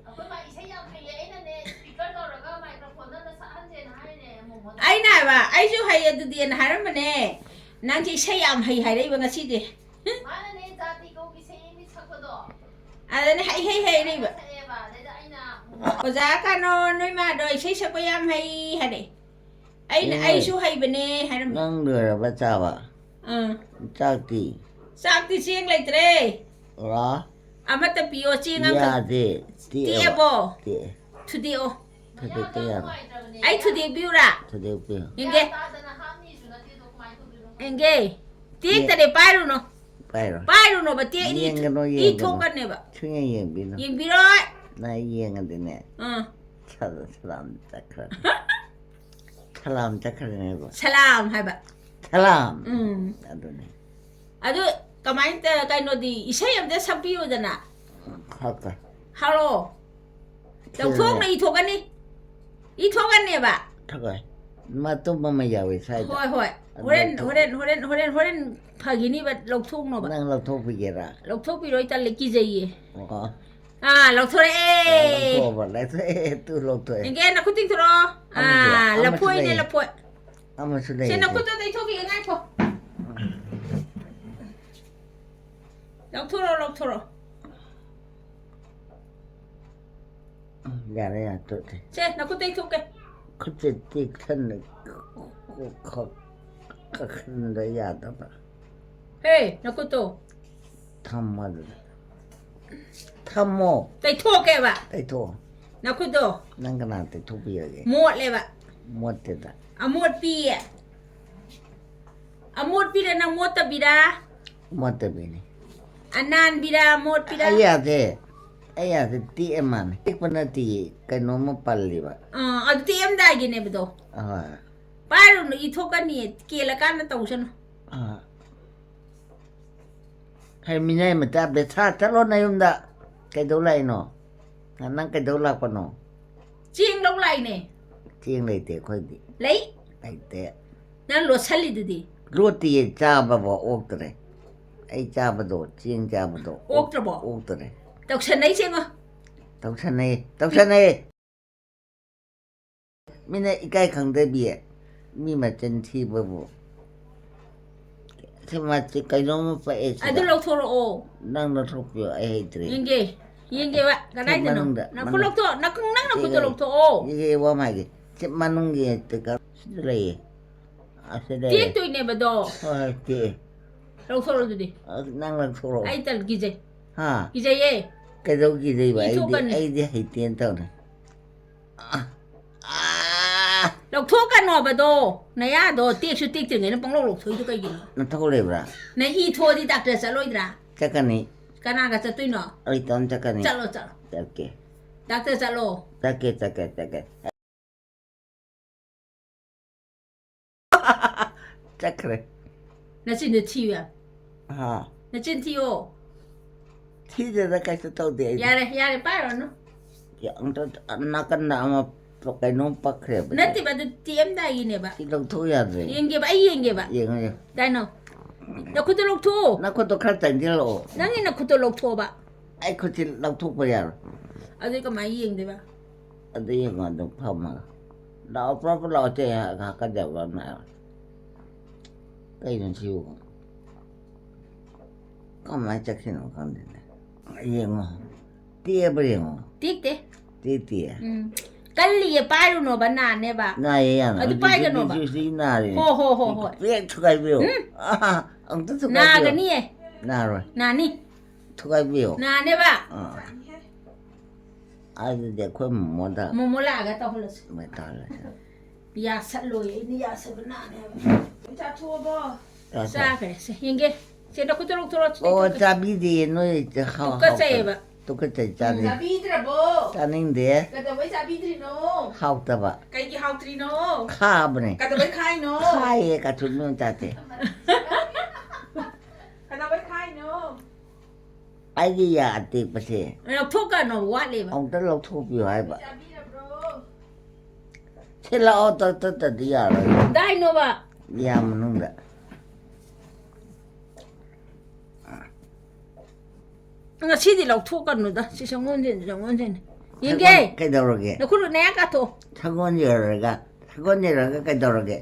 ꯑꯩꯈꯣꯏ ꯃꯥ ꯏꯁꯩ ꯌꯥꯝ ꯍꯩꯌꯦ, ꯑꯩꯅꯅꯦ speaker ꯇꯧꯔꯒ microphone ꯅꯝꯅ ꯁꯛꯍꯟꯁꯦꯅ ꯍꯥꯏꯅꯦ, ꯑꯃꯨꯛ ꯃꯣꯟꯗ꯫ ꯑꯩꯅ ꯍꯥꯏꯕ, ꯑꯩꯁꯨ ꯍꯩ ꯑꯗꯨꯗꯤꯅ ꯍꯥꯏꯔꯝꯕꯅꯦ, ꯅꯪꯁꯦ ꯏꯁꯩ ꯌꯥꯝ ꯍꯩ ꯍꯥꯏꯔꯛꯏꯕ ꯉꯁꯤꯗꯤ꯫ ꯃꯥꯅꯅꯦ ꯖꯥꯇꯤ ꯀꯧꯒꯤ ꯏꯁꯩ ꯑꯃ ꯁꯛꯄꯗꯣ꯫ ꯑꯗꯅꯦ ꯍꯩ ꯍꯩ ꯍꯩꯔꯛꯏꯕ꯫ ꯁꯛꯑꯦꯕ, ꯑꯗꯩꯗ ꯑꯩꯅ ꯑꯃꯨꯛ ꯑꯣꯖꯥ ꯀꯩꯅꯣ, ꯅꯣꯏ ꯃꯥꯗꯣ ꯏꯁꯩ ꯁꯛꯄ ꯌꯥꯝ ꯍꯩ ꯍꯥꯏꯔꯦ꯫ ꯑꯩꯅ, ꯎꯝ꯫ ꯑꯩꯁꯨ ꯍꯩꯕꯅꯦ ꯍꯥꯏꯔꯝꯃꯦ꯫ ꯅꯪ ꯂꯣꯏꯔꯕ ꯆꯥꯕ? ꯑꯥ꯫ ꯆꯥꯛꯇꯤ? ꯆꯥꯛꯇꯤ ꯆꯦꯡ ꯂꯩꯇ꯭ꯔꯦ꯫ ꯑꯣ꯫ ꯑꯃꯠꯇ ꯄꯤꯌꯣ, ꯆꯦꯡ ꯑꯃꯈꯛ꯫ ꯌꯥꯗꯦ꯫ ꯇꯦꯛꯑꯦꯕ꯫ ꯇꯦꯛꯑꯕꯣ? ꯇꯦꯛꯑꯦ꯫ ꯊꯨꯗꯦꯛꯑꯣ꯫ ꯊꯨꯗꯦꯛꯄ ꯌꯥꯔꯣꯏ꯫ ꯑꯩ ꯊꯨꯗꯦꯛꯄꯤꯌꯨꯔꯥ? ꯊꯨꯗꯦꯛꯄꯤꯌꯨ꯫ ꯌꯦꯡꯒꯦ꯫ ꯌꯦꯡꯒꯦ꯫ ꯇꯦꯛꯇꯔꯦ, ꯄꯥꯏꯔꯨꯅꯣ꯫ ꯄꯥꯏꯔꯣꯏ꯫ ꯄꯥꯏꯔꯨꯅꯣꯕ, ꯇꯦꯛ-, ꯏ ꯊꯣꯛ-, ꯌꯦꯡꯒꯅꯨ, ꯏ ꯌꯦꯡꯒꯅꯨ꯫ ꯊꯣꯛꯀꯅꯦꯕ꯫ ꯁꯨꯡꯌꯦꯡ ꯌꯦꯡꯕꯤꯅꯨ꯫ ꯌꯦꯡꯕꯤꯔꯣꯏ꯫ ꯅꯪ ꯌꯦꯡꯉꯗꯤꯅꯦ꯫ ꯑꯥ꯫ ꯁꯂꯥꯝ ꯆꯠꯈ꯭ꯔꯅꯤ꯫ ꯁꯂꯥꯝ ꯆꯠꯈ꯭ꯔꯅꯦꯕ꯫ ꯁꯂꯥꯝ ꯍꯥꯏꯕ꯫ ꯁꯂꯥꯝ꯫ ꯎꯝ꯫ ꯑꯗꯨꯅꯦ꯫ ꯑꯗꯨ ꯀꯃꯥꯏꯅ ꯇ-, ꯀꯩꯅꯣꯗꯤ ꯏꯁꯩ ꯑꯝꯇ ꯁꯛꯄꯤꯌꯨꯗꯅ꯫ ꯍꯛꯀ꯫ ꯍꯥꯎꯔꯣ꯫ ꯁꯤꯗꯅꯦ꯫ ꯂꯧꯊꯣꯛꯅ ꯏ ꯊꯣꯛꯀꯅꯤ꯫ ꯏ ꯊꯣꯛꯀꯅꯦꯕ꯫ ꯊꯛꯀ꯫ ꯃꯇꯨꯝ ꯑꯃ ꯌꯥꯎꯋꯦ ꯁ꯭ꯋꯥꯏꯗ꯫ ꯍꯣꯏ, ꯍꯣꯏ꯫ ꯑꯗꯨ ꯍꯣꯔꯦꯟ, ꯂꯧꯊꯣꯛ-꯫ ꯍꯣꯔꯦꯟ, ꯍꯣꯔꯦꯟ, ꯍꯣꯔꯦꯟ, ꯍꯣꯔꯦꯟ ꯐꯒꯤꯅꯤꯕ ꯂꯧꯊꯣꯛꯅꯕ꯫ ꯅꯪ ꯂꯧꯊꯣꯛꯄꯤꯒꯦꯔꯥ? ꯂꯧꯊꯣꯛꯄꯤꯔꯣꯏ, ꯇꯜꯂꯦ, ꯀꯤꯖꯩꯌꯦ꯫ ꯑꯣ꯫ ꯑꯥ, ꯂꯧꯊꯣꯔꯛꯑꯦ꯫ ꯂꯧꯊꯣꯛꯑꯕ? ꯂꯧꯊꯣꯛꯑꯦ, ꯇꯨ ꯂꯧꯊꯣꯛꯑꯦ꯫ ꯌꯦꯡꯒꯦ, ꯅꯈꯨꯠ ꯇꯤꯡꯊꯣꯔꯛꯑꯣ꯫ ꯑꯃꯁꯨ ꯑꯥ, ꯂꯩ, ꯑꯃꯁꯨ ꯂꯐꯣꯏꯅꯦ, ꯂꯩ꯫ ꯂꯐꯣꯏ꯫ ꯑꯃꯁꯨ ꯁꯦ, ꯂꯩꯔꯤꯁꯦ꯫ ꯅꯈꯨꯠꯇꯣ ꯇꯩꯊꯣꯛꯈꯤꯒꯦ, ꯉꯥꯏꯈꯣ꯫ ꯂꯧꯊꯣꯔꯛꯑꯣ, ꯂꯧꯊꯣꯔꯛꯑꯣ꯫ ꯌꯥꯔꯦ, ꯌꯥꯔꯦ, ꯇꯣꯛꯑꯦ꯫ ꯁꯦ, ꯅꯈꯨꯠ ꯇꯩꯊꯣꯛꯀꯦ꯫ ꯈꯨꯠꯁꯦ ꯇꯦꯛꯁꯟꯅ ꯀꯛꯁꯟꯕ ꯌꯥꯗꯕ꯫ ꯍꯦ, ꯅꯈꯨꯠꯇꯣ꯫ ꯊꯝꯃꯣ ꯑꯗꯨꯗ꯫ ꯊꯝꯃꯣ꯫ ꯇꯩꯊꯣꯛꯀꯦꯕ꯫ ꯇꯩꯊꯣꯛꯑꯣ꯫ ꯅꯈꯨꯠꯇꯣ꯫ ꯅꯪ ꯀꯅꯥ ꯇꯩꯊꯣꯛꯄꯤꯔꯒꯦ? ꯃꯣꯠꯂꯦꯕ꯫ ꯃꯣꯠꯇꯦꯗ꯫ ꯑꯃꯣꯠꯄꯤ꯫ ꯑꯃꯣꯠꯄꯤꯔ ꯅꯪ ꯃꯣꯠꯇꯕꯤꯔ? ꯃꯣꯠꯇꯕꯤꯅꯤ꯫ ꯑꯅꯥꯟꯕꯤꯔ ꯃꯣꯠꯄꯤꯔ? ꯑꯩ ꯌꯥꯗꯦ꯫ ꯑꯩ ꯌꯥꯗꯦ, ꯇꯦꯛꯑ ꯃꯥꯜꯂꯦ꯫ ꯇꯦꯛꯄ ꯅꯠꯇꯤꯌꯦ, ꯀꯩꯅꯣꯝꯃ ꯄꯜꯂꯤꯕ꯫ ꯑꯥ, ꯑꯗꯨ ꯇꯦꯛꯑꯝꯗꯥꯏꯒꯤꯅꯦꯕꯗꯣ꯫ ꯑꯍꯣꯏ꯫ ꯄꯥꯏꯔꯨꯅꯨ, ꯏ ꯊꯣꯛꯀꯅꯤ, ꯀꯦꯜꯂꯀꯥꯟꯗ ꯇꯧꯁꯅꯨ꯫ ꯑꯥ꯫ ꯍꯩ, ꯃꯤꯅꯥꯏ ꯃꯆꯥ, ꯕꯦꯊꯥ, ꯆꯠꯂꯣ ꯅꯌꯨꯝꯗ꯫ ꯀꯩꯗꯧ ꯂꯥꯛꯏꯅꯣ? ꯅꯪ ꯀꯩꯗꯧ ꯂꯥꯛꯄꯅꯣ? ꯆꯦꯡ ꯂꯧ ꯂꯥꯛꯏꯅꯦ꯫ ꯆꯦꯡ ꯂꯩꯇꯦ ꯑꯩꯈꯣꯏꯗꯤ꯫ ꯂꯩ꯫ ꯂꯩꯇꯦ꯫ ꯅꯪ ꯂꯣꯠꯁꯜꯂꯤꯗꯨꯗꯤ꯫ ꯂꯣꯠꯇꯤꯌꯦ, ꯆꯥꯕꯕꯨ ꯑꯣꯛꯇ꯭ꯔꯦ꯫ ꯑꯩ ꯆꯥꯕꯗꯣ, ꯆꯦꯡ ꯆꯥꯕꯗꯣ ꯑꯣꯛ-, ꯑꯣꯛꯇ꯭ꯔꯕꯣ? ꯑꯣꯛꯇ꯭ꯔꯦ꯫ ꯇꯧꯁꯟꯅꯩ ꯆꯦꯡꯉꯣ꯫ ꯇꯧꯁꯟꯅꯩ, ꯇꯧꯁꯟꯅꯩ꯫ ꯃꯤꯅ ꯏꯀꯥꯏ ꯈꯪꯗꯕꯤ, ꯃꯤ ꯃꯆꯤꯟ ꯊꯤꯕꯕꯨ꯫ ꯁꯤ ꯃꯥꯁꯤ ꯀꯩꯅꯣꯝꯃ ꯄꯛꯑꯦ ꯁꯤꯗ꯫ ꯑꯗꯨ ꯂꯧꯊꯣꯔꯛꯑꯣ꯫ ꯅꯪ ꯂꯧꯊꯣꯛꯄꯤꯌꯣ, ꯑꯩ ꯍꯩꯇ꯭ꯔꯦ꯫ ꯌꯦꯡꯒꯦ, ꯌꯦꯡꯒꯦꯕ, ꯁꯤ ꯀꯗꯥꯏꯗꯅꯣ? ꯃꯅꯨꯡꯗ, ꯅꯈꯨꯠ ꯃꯅꯨꯡ-, ꯂꯧꯊꯣꯛ-, ꯅꯈꯨꯠ-, ꯅꯪ ꯅꯈꯨꯠꯇꯣ ꯌꯦꯡꯒꯦ, ꯂꯧꯊꯣꯛꯑꯣ꯫ ꯌꯦꯡꯒꯦ, ꯋꯥ ꯑꯃ ꯍꯥꯏꯒꯦ꯫ ꯁꯤ ꯃꯅꯨꯡꯒꯤ ꯇꯤꯀꯥ ꯁꯤꯗ ꯂꯩꯌꯦ꯫ ꯑꯁꯤꯗ ꯂꯩꯌꯦ꯫ ꯇꯦꯛꯇꯣꯏꯅꯦꯕꯗꯣ꯫ ꯍꯣꯏ, ꯍꯣꯏ, ꯇꯦꯛꯑꯦ꯫ ꯂꯧꯊꯣꯔꯛꯑꯣ ꯑꯗꯨꯗꯤ꯫ ꯑ, ꯅꯪ ꯂꯧꯊꯣꯔꯛꯑꯣ꯫ ꯑꯩ ꯇꯜ-, ꯀꯤꯖꯩ꯫ ꯍꯥ? ꯀꯤꯖꯩꯌꯦ꯫ ꯀꯩꯗꯧ ꯀꯤꯖꯩꯕ? ꯏ ꯑꯩꯗꯤ, ꯊꯣꯛꯀꯅꯤ꯫ ꯑꯩꯗꯤ ꯍꯩꯇꯦꯅ ꯇꯧꯅꯤ꯫ ꯑꯥ! ꯑꯥ! ꯂꯧꯊꯣꯛꯀꯅꯣꯕꯗꯣ, ꯅꯌꯥꯗꯣ ꯇꯦꯛꯁꯨ ꯇꯦꯛꯇ꯭ꯔꯤꯉꯩꯅ ꯄꯪꯂꯧ ꯂꯧꯊꯣꯛꯏꯗꯣ ꯀꯩꯒꯤꯅꯣ? ꯅꯊꯧ ꯂꯩꯕ꯭ꯔꯥ? ꯅꯪ ꯏ ꯊꯣꯛꯑꯗꯤ ꯗꯥꯛꯇꯔ ꯆꯠꯂꯣꯏꯗ꯭ꯔꯥ? ꯆꯠꯀꯅꯤ꯫ ꯀꯅꯥꯒ ꯆꯠꯇꯣꯏꯅꯣ? ꯑꯩ ꯏꯇꯣꯝ ꯆꯠꯀꯅꯤ꯫ ꯆꯠꯂꯣ, ꯆꯠꯂꯣ꯫ ꯆꯠꯀꯦ꯫ ꯗꯥꯛꯇꯔ ꯆꯠꯂꯣ꯫ ꯆꯠꯀꯦ, ꯆꯠꯀꯦ, ꯆꯠꯀꯦ꯫ ꯆꯠꯈ꯭ꯔꯦ꯫ ꯅꯆꯤꯟꯗꯣ ꯊꯤꯌꯨ ꯌꯥꯝ꯫ ꯍꯥ꯫ ꯅꯆꯤꯟ ꯊꯤꯌꯣ꯫ ꯊꯤꯗꯦꯗ, ꯀꯩꯁꯨ ꯇꯧꯗꯦ ꯑꯩꯗꯤ꯫ ꯌꯥꯔꯦ, ꯌꯥꯔꯦ, ꯄꯥꯏꯔꯨꯔꯅꯨ꯫ ꯌꯥ, ꯑꯝꯇ ꯅꯥꯀꯟꯗ ꯑꯃ ꯀꯩꯅꯣꯝ ꯄꯛꯈ꯭ꯔꯦꯕ꯫ ꯅꯠꯇꯦꯕ, ꯑꯗꯨ ꯇꯦꯛꯑꯝꯗꯥꯏꯒꯤꯅꯦꯕ꯫ ꯁꯤ ꯂꯧꯊꯣꯛ ꯌꯥꯗ꯭ꯔꯦ꯫ ꯌꯦꯡꯒꯦꯕ, ꯑꯩ ꯌꯦꯡꯒꯦꯕ꯫ ꯌꯦꯡꯉꯣ, ꯌꯦꯡꯉꯣ꯫ ꯀꯩꯅꯣ? ꯅꯈꯨꯠꯇꯣ ꯂꯧꯊꯣꯛꯑꯣ꯫ ꯅꯈꯨꯠꯇꯣ ꯈꯔ ꯆꯪꯁꯤꯜꯂꯛꯑꯣ꯫ ꯅꯪꯒꯤ ꯅꯈꯨꯠꯇꯣ ꯂꯧꯊꯣꯛꯑꯣꯕ꯫ ꯑꯩ ꯈꯨꯠꯁꯤ ꯂꯧꯊꯣꯛꯄ ꯌꯥꯔꯣꯏ꯫ ꯑꯗꯨꯗꯤ ꯀꯃꯥꯏꯅ ꯌꯦꯡꯗꯣꯏꯕ? ꯑꯗꯨ ꯌꯦꯡꯉꯣ, ꯑꯗꯨꯝ ꯐꯝꯃꯒ꯫ ꯂꯥꯛꯑꯣ, ꯄ꯭ꯔꯞ ꯄ꯭ꯔꯞ ꯂꯥꯛꯑꯣ, ꯁꯦ ꯍꯥꯀꯠꯆꯕ ꯑꯃ ꯂꯥꯛꯑꯦ꯫ ꯀꯩꯅꯣ ꯁꯤꯕꯨ? ꯀꯃꯥꯏꯅ ꯆꯠꯈꯤꯅꯣ ꯈꯪꯗꯦꯅꯦ꯫ ꯌꯦꯡꯉꯣ꯫ ꯇꯦꯛꯑꯕ꯭ꯔꯥ ꯌꯦꯡꯉꯣ꯫ ꯇꯦꯛꯇꯦ꯫ ꯇꯦꯛꯇꯤꯌꯦ? ꯎꯝ꯫ ꯀꯜꯂꯤꯌꯦ, ꯄꯥꯏꯔꯨꯅꯣꯕ, ꯅꯥꯅꯦꯕ꯫ ꯅꯥꯏꯌꯦ ꯌꯥꯝꯅ꯫ ꯑꯗꯨ ꯍꯧꯖꯤꯛ, ꯄꯥꯏꯒꯅꯣꯕ꯫ ꯍꯧꯖꯤꯛ, ꯍꯧꯖꯤꯛ ꯅꯥꯔꯤꯅꯦ꯫ ꯍꯣ, ꯍꯣ, ꯍꯣ, ꯍꯣꯏ꯫ ꯄꯦꯛ ꯊꯨꯒꯥꯏꯕꯤꯌꯣ꯫ ꯎꯝ꯫ ꯑꯥ, ꯑꯝꯇ ꯊꯨꯒꯥꯏꯕꯤꯌꯣ꯫ ꯅꯥꯒꯅꯤꯌꯦ꯫ ꯅꯥꯔꯣꯏ꯫ ꯅꯥꯅꯤ꯫ ꯊꯨꯒꯥꯏꯕꯤꯌꯣ꯫ ꯅꯥꯅꯦꯕ꯫ ꯑꯥ꯫ ꯑꯗꯨꯗꯤ ꯑꯩꯈꯣꯏ ꯃꯣꯃꯣꯗ ꯃꯣꯃꯣ ꯂꯥꯛꯑꯒ ꯇꯧꯍꯜꯂꯁꯤ꯫ ꯃꯣꯏ ꯇꯧꯍꯜꯂꯁꯤ꯫ ꯌꯥꯁꯠꯂꯣꯏ, ꯑꯩꯅ ꯌꯥꯁꯠꯄ ꯅꯥꯅꯦ ꯍꯥꯏꯕ꯫ ꯆꯥꯊꯣꯛꯑꯕꯣ? ꯆꯥꯊꯣꯛ꯫ ꯆꯥꯈ꯭ꯔꯦ꯫ ꯁꯦ, ꯌꯦꯡꯒꯦ꯫ ꯁꯦ, ꯅꯈꯨꯠꯇ ꯂꯧꯊꯣꯔꯛꯑꯣ꯫ ꯑꯣ, ꯆꯥꯕꯤꯗꯦ ꯅꯣꯏ꯫ ꯍꯥꯎ-, ꯇꯨꯀꯠꯆꯩꯌꯦꯕ꯫ ꯍꯥꯎꯇ-, ꯇꯨꯀꯠꯆꯩ, ꯆꯥꯅꯤꯡꯗꯦ꯫ ꯆꯥꯕꯤꯗ꯭ꯔꯕꯣ? ꯆꯥꯅꯤꯡꯗꯦ꯫ ꯀꯩꯗꯧꯕꯩ ꯆꯥꯕꯤꯗ꯭ꯔꯤꯅꯣ? ꯍꯥꯎꯇꯕ꯫ ꯀꯩꯒꯤ ꯍꯥꯎꯇ꯭ꯔꯤꯅꯣ? ꯈꯥꯕꯅꯦ꯫ ꯀꯩꯗꯧꯕꯩ ꯈꯥꯏꯅꯣ? ꯈꯥꯏꯌꯦ, ꯀꯥꯊꯨꯟ ꯃꯌꯣꯟ ꯆꯥꯗꯦ꯫ ꯀꯩꯗꯧꯕꯩ ꯈꯥꯏꯅꯣ? ꯑꯩꯒꯤ ꯌꯥ ꯑꯇꯦꯛꯄꯁꯦ ꯂꯧꯊꯣꯛꯀꯅꯣ, ꯋꯥꯠꯂꯦꯕ꯫ ꯑꯃꯨꯛꯇ ꯂꯧꯊꯣꯛꯄꯤꯌꯨ ꯍꯥꯏꯕ꯫ ꯆꯥꯕꯤꯔꯕ꯭ꯔꯣ? ꯁꯤ ꯂꯥꯛꯑꯣ, ꯇꯠ-, ꯇꯠꯇꯗꯤ ꯌꯥꯔꯣꯏ꯫ ꯀꯗꯥꯏꯅꯣꯕ? ꯌꯥ ꯃꯅꯨꯡꯗ꯫ ꯉꯁꯤꯗꯤ ꯂꯧꯊꯣꯛꯀꯅꯨꯗ, ꯁꯤ ꯁꯪꯒꯣꯟꯁꯤꯅ, ꯁꯪꯒꯣꯟꯁꯤꯅ꯫ ꯌꯦꯡꯒꯦ꯫ ꯁꯪꯒꯣꯟ ꯀꯩꯗꯧꯔꯒꯦ? ꯅꯈꯨꯠ ꯅꯌꯥ ꯀꯥꯊꯣꯛ꯫ ꯁꯪꯒꯣꯟ ꯌꯧꯔꯒ, ꯁꯪꯒꯣꯟ ꯌꯧꯔꯒ ꯀꯩꯗꯧꯔꯒꯦ?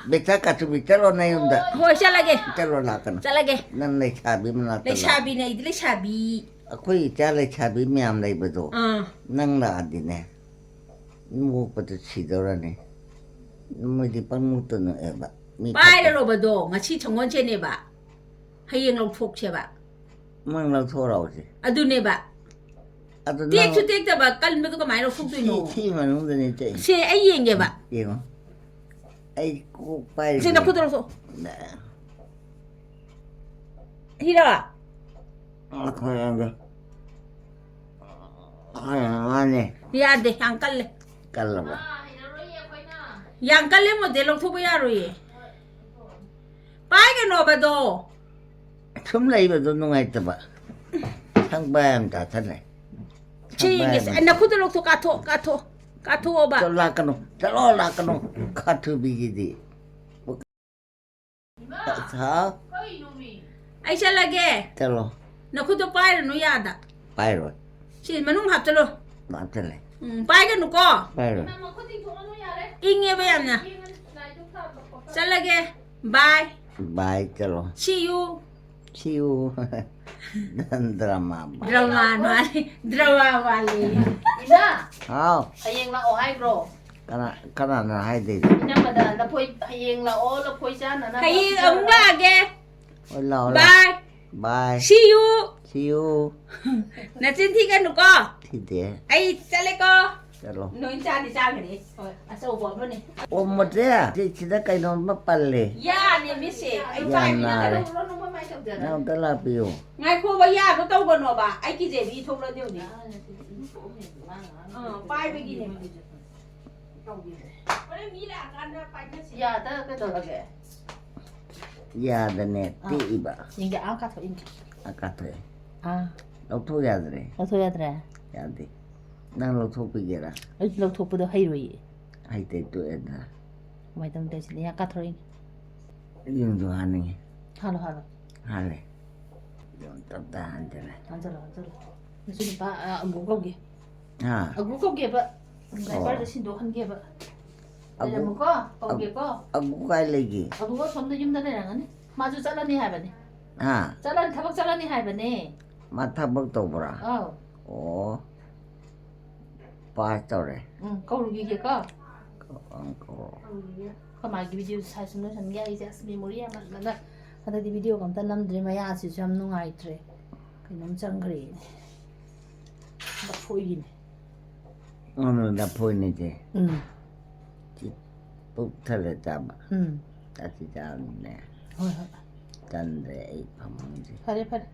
ꯕꯦꯆꯥ ꯀꯥꯆꯨꯕꯤ, ꯆꯠꯂꯣ ꯅꯌꯨꯝꯗ꯫ ꯍꯣꯏ, ꯆꯠꯂꯒꯦ꯫ ꯆꯠꯂꯣ, ꯂꯥꯛꯀꯅꯨ꯫ ꯆꯠꯂꯒꯦ꯫ ꯅꯪ ꯂꯩꯁꯥꯕꯤ ꯃꯅꯥꯛꯇ ꯂꯥꯛ-, ꯂꯩꯁꯥꯕꯤꯅꯦ ꯑꯩꯗꯤ, ꯂꯩꯁꯥꯕꯤ꯫ ꯑꯩꯈꯣꯏ ꯏꯆꯥ ꯂꯩꯁꯥꯕꯤ ꯃꯌꯥꯝ ꯂꯩꯕꯗꯣ, ꯑꯥ꯫ ꯅꯪ ꯂꯥꯛꯑꯗꯤꯅꯦ, ꯅꯣꯛꯄꯗ ꯁꯤꯗꯧꯔꯅꯤ꯫ ꯃꯣꯏꯗꯤ ꯄꯪꯅꯣꯛꯇ ꯅꯣꯛꯑꯦꯕ꯫ ꯃꯤ ꯐꯠꯇꯦ꯫ ꯄꯥꯏꯔꯔꯣꯕꯗꯣ, ꯉꯁꯤ ꯁꯪꯒꯣꯟꯁꯦꯟꯅꯦꯕ꯫ ꯍꯌꯦꯡ ꯂꯧꯊꯣꯛꯁꯦꯕ꯫ ꯅꯪ ꯂꯧꯊꯣꯛꯑꯣ ꯁꯦ꯫ ꯑꯗꯨꯅꯦꯕ꯫ ꯑꯗꯨ ꯅꯪ ꯇꯦꯛꯁꯨ ꯇꯦꯛꯇꯕ ꯀꯟꯕꯗꯨ ꯀꯃꯥꯏꯅ ꯂꯧꯊꯣꯛꯇꯣꯏꯅꯣ? ꯁꯤ, ꯁꯤ ꯃꯅꯨꯡꯗꯅꯤ ꯇꯦꯛ-, ꯁꯦ, ꯑꯩ ꯌꯦꯡꯒꯦꯕ꯫ ꯌꯦꯡꯉꯣ꯫ ꯑꯩ ꯀꯣꯛ ꯄꯥꯏꯔꯤꯁꯦ꯫ ꯁꯦ, ꯅꯈꯨꯠꯇ ꯂꯧꯊꯣꯛ꯫ ꯅ-, ꯍꯤꯔꯣ? ꯑꯩꯈꯣꯏ ꯑꯗꯨ-, ꯑꯩꯈꯣꯏ ꯃꯥꯅꯦ꯫ ꯌꯥꯗꯦ, ꯌꯥꯝ ꯀꯜꯂꯦ꯫ ꯀꯜꯂꯕ? ꯌꯥꯝ ꯀꯜꯂꯦ, ꯃꯣꯗꯦꯜ ꯂꯧꯊꯣꯛꯄ ꯌꯥꯔꯣꯏꯌꯦ꯫ ꯄꯥꯏꯒꯅꯣꯕꯗꯣ꯫ ꯁꯨꯝ ꯂꯩꯕꯗꯣ ꯅꯨꯡꯉꯥꯏꯇꯕ꯫ ꯁꯪꯕꯥꯏ ꯑꯃ ꯆꯥꯊꯠꯂꯦ꯫ ꯁꯤ ꯁꯪꯕꯥꯏ ꯌꯦꯡꯒꯦꯁꯦ꯫ ꯑꯃ꯫ ꯑꯩ ꯅꯈꯨꯠꯇ ꯂꯧꯊꯣꯛ, ꯀꯥꯊꯣꯛ, ꯀꯥꯊꯣꯛ, ꯀꯥꯊꯣꯛꯑꯣꯕ꯫ ꯆꯠꯂꯣ, ꯂꯥꯛꯀꯅꯨ, ꯆꯠꯂꯣ, ꯂꯥꯛꯀꯅꯨ꯫ ꯈꯥꯊꯨꯕꯤꯒꯤꯗꯤ꯫ ꯍꯥꯎ꯫ ꯑꯩ ꯆꯠꯂꯒꯦ꯫ ꯆꯠꯂꯣ꯫ ꯅꯈꯨꯠꯇꯣ ꯄꯥꯏꯔꯨꯅꯨ ꯌꯥꯗ꯫ ꯄꯥꯏꯔꯣꯏ꯫ ꯁꯤ ꯃꯅꯨꯡ ꯍꯥꯞꯆꯜꯂꯣ꯫ ꯍꯥꯞꯆꯜꯂꯦ꯫ ꯎꯝ, ꯄꯥꯏꯒꯅꯨꯀꯣ꯫ ꯄꯥꯏꯔꯣꯏ꯫ ꯏꯪꯉꯦꯕ ꯌꯥꯝꯅ꯫ ꯆꯠꯂꯒꯦ꯫ Bye꯫ Bye, ꯆꯠꯂꯣ꯫ See you꯫ See you꯫ Drama. Drama ꯃꯥꯜꯂꯤ꯫ ꯗ꯭ꯔꯃꯥ ꯃꯥꯜꯂꯤ꯫ ꯏꯃꯥ! ꯍꯥꯎ꯫ ꯍꯌꯦꯡ ꯂꯥꯛꯑꯣ ꯍꯥꯏꯕ꯭ꯔꯣ? ꯀꯅꯥ, ꯀꯅꯥꯅ ꯍꯥꯏꯗꯣꯏꯅꯣ? ꯏꯅꯝꯃꯗ ꯂꯐꯣꯏ ꯍꯌꯦꯡ ꯂꯥꯛꯑꯣ, ꯂꯐꯣꯏ ꯆꯥꯅꯅꯕ ꯍꯌꯦꯡ ꯑꯃꯨꯛ ꯂꯥꯛꯑꯒꯦ꯫ ꯍꯣꯏ, ꯂꯥꯛꯑꯣ, ꯂꯥꯛꯑꯣ꯫ Bye꯫ Bye꯫ See you꯫ ꯊꯤꯌꯨ꯫ ꯅꯆꯤꯟ ꯊꯤꯒꯅꯨꯀꯣ꯫ ꯊꯤꯗꯦ꯫ ꯑꯩ ꯆꯠꯂꯦꯀꯣ꯫ ꯆꯠꯂꯣ꯫ ꯅꯣꯏ ꯆꯥꯗꯤ ꯆꯥꯒꯅꯤ꯫ ꯍꯣꯏ, ꯑꯆꯧꯕ ꯑꯃꯅꯦ꯫ ꯑꯣ, ꯃꯣꯇꯦ, ꯁꯤ, ꯁꯤꯗ ꯀꯩꯅꯣꯝꯃ ꯄꯜꯂꯦ꯫ ꯌꯥꯅꯦ, ꯃꯤꯁꯁꯦ꯫ ꯑꯩ ꯌꯥ ꯄꯥꯏꯕ ꯅꯥꯔꯦ꯫ ꯅꯠꯇꯦ꯫ ꯅꯪ ꯑꯝꯇ ꯂꯥꯛꯄꯤꯌꯨ꯫ ꯉꯥꯏꯈꯣꯕ, ꯌꯥꯗꯣ ꯇꯧꯒꯅꯣꯕ꯫ ꯑꯩ ꯀꯤꯖꯩꯕꯤ ꯊꯣꯛꯂꯗꯤ ꯍꯧꯖꯤꯛ꯫ ꯑꯥ, ꯄꯥꯏꯕꯒꯤꯅꯦ꯫ ꯍꯣꯔꯦꯟ ꯃꯤ ꯂꯥꯛꯑꯀꯥꯟꯗ ꯄꯥꯏꯅꯁꯤ꯫ ꯌꯥꯗ ꯀꯩꯗꯧꯔꯒꯦ? ꯌꯥꯗꯅꯦ ꯑꯥ꯫ ꯇꯦꯛꯏꯕ꯫ ꯌꯦꯡꯒꯦ, ꯑꯥ ꯀꯥꯊꯣꯛ ꯌꯦꯡꯒꯦ꯫ ꯑꯥ ꯀꯥꯊꯣꯛꯑꯦ꯫ ꯑꯥ꯫ ꯂꯧꯊꯣꯛ ꯌꯥꯗ꯭ꯔꯦ꯫ ꯂꯧꯊꯣꯛ ꯌꯥꯗ꯭ꯔꯦ? ꯌꯥꯗꯦ꯫ ꯅꯪ ꯂꯧꯊꯣꯛꯄꯤꯒꯦꯔꯥ? ꯑꯩꯁꯨ ꯂꯧꯊꯣꯛꯄꯗꯣ ꯍꯩꯔꯣꯏꯌꯦ꯫ ꯍꯩꯇꯦ, ꯇꯣꯛꯑꯦꯗꯅ꯫ ꯀꯃꯥꯏꯅ ꯇꯧꯅꯤ ꯇꯧꯔꯤꯁꯤꯗꯤ? ꯌꯥ ꯀꯥꯊꯣꯔꯛꯏꯅꯦ꯫ ꯌꯨꯝꯁꯨ ꯍꯥꯟꯅꯤꯡꯉꯤ꯫ ꯍꯥꯜꯂꯣ, ꯍꯥꯜꯂꯣ꯫ ꯍꯥꯜꯂꯦ꯫ ꯌꯨꯝ ꯇꯞꯇ ꯍꯥꯟꯖꯔꯦ꯫ ꯍꯥꯟꯖꯜꯂꯣ, ꯍꯥꯟꯖꯜꯂꯣ꯫ ꯅꯁꯨ ꯅꯨꯄꯥ, ꯑ, ꯑꯒꯨ ꯀꯧꯒꯦ꯫ ꯍꯥ? ꯑꯒꯨ ꯀꯧꯒꯦꯕ꯫ ꯗꯥꯏꯄꯔꯗꯣ ꯁꯤꯟꯗꯣꯛꯍꯟꯒꯦꯕ꯫ ꯑꯒꯨ-, ꯂꯩꯔꯝꯃꯨꯀꯣ, ꯀꯧꯒꯦꯀꯣ꯫ ꯑꯒꯨ ꯀꯥꯏ ꯂꯩꯒꯦ? ꯑꯒꯨ ꯑꯁꯣꯝꯗ ꯌꯨꯝꯗ ꯂꯩꯔꯝꯒꯅꯤ꯫ ꯃꯥꯁꯨ ꯆꯠꯂꯅꯤ ꯍꯥꯏꯕꯅꯦ꯫ ꯍꯥ? ꯆꯠꯂꯅꯤ, ꯊꯕꯛ ꯆꯠꯂꯅꯤ ꯍꯥꯏꯕꯅꯦ꯫ ꯃꯥ ꯊꯕꯛ ꯇꯧꯕ꯭ꯔꯥ? ꯑꯧ꯫ ꯑꯣ꯫ ꯄꯥꯁ ꯇꯧꯔꯦ꯫ ꯎꯝ, ꯀꯧꯔꯨꯈꯤꯒꯦꯀꯣ꯫ ꯀꯧ-, ꯀꯧꯔꯣ꯫ ꯑꯩꯈꯣꯏ ꯃꯥꯒꯤ ꯚꯤꯗꯤꯑꯣ ꯁꯥꯏ ꯁꯨꯝ ꯂꯣꯏꯁꯟꯒꯦ꯫ ꯑꯩꯁꯦ ꯑꯁ ꯃꯦꯃꯣꯔꯤ ꯌꯥꯝꯃꯟꯗꯅ ꯍꯟꯗꯛꯇꯤ ꯚꯤꯗꯤꯑꯣꯒ ꯑꯝꯇ ꯅꯝꯗ꯭ꯔꯦ꯫ ꯃꯌꯥꯁꯤꯁꯨ ꯌꯥꯝ ꯅꯨꯡꯉꯥꯏꯇ꯭ꯔꯦ꯫ ꯀꯩꯅꯣꯝ ꯆꯪꯈ꯭ꯔꯦꯅꯦ꯫ ꯂꯐꯣꯏꯒꯤꯅꯦ꯫ ꯃꯃꯜ ꯂꯐꯣꯏꯅꯤꯁꯦ꯫ ꯎꯝ꯫ ꯁꯤ ꯄꯨꯛ ꯊꯜꯂꯦ ꯆꯥꯕ꯫ ꯎꯝ꯫ ꯆꯥꯛꯁꯤ ꯆꯥꯕꯅꯤꯅꯦ꯫ ꯍꯣꯏ, ꯍꯣꯏ꯫ ꯆꯟꯗ꯭ꯔꯦ ꯑꯩ ꯐꯃꯨꯡꯁꯦ꯫ ꯐꯔꯦ, ꯐꯔꯦ꯫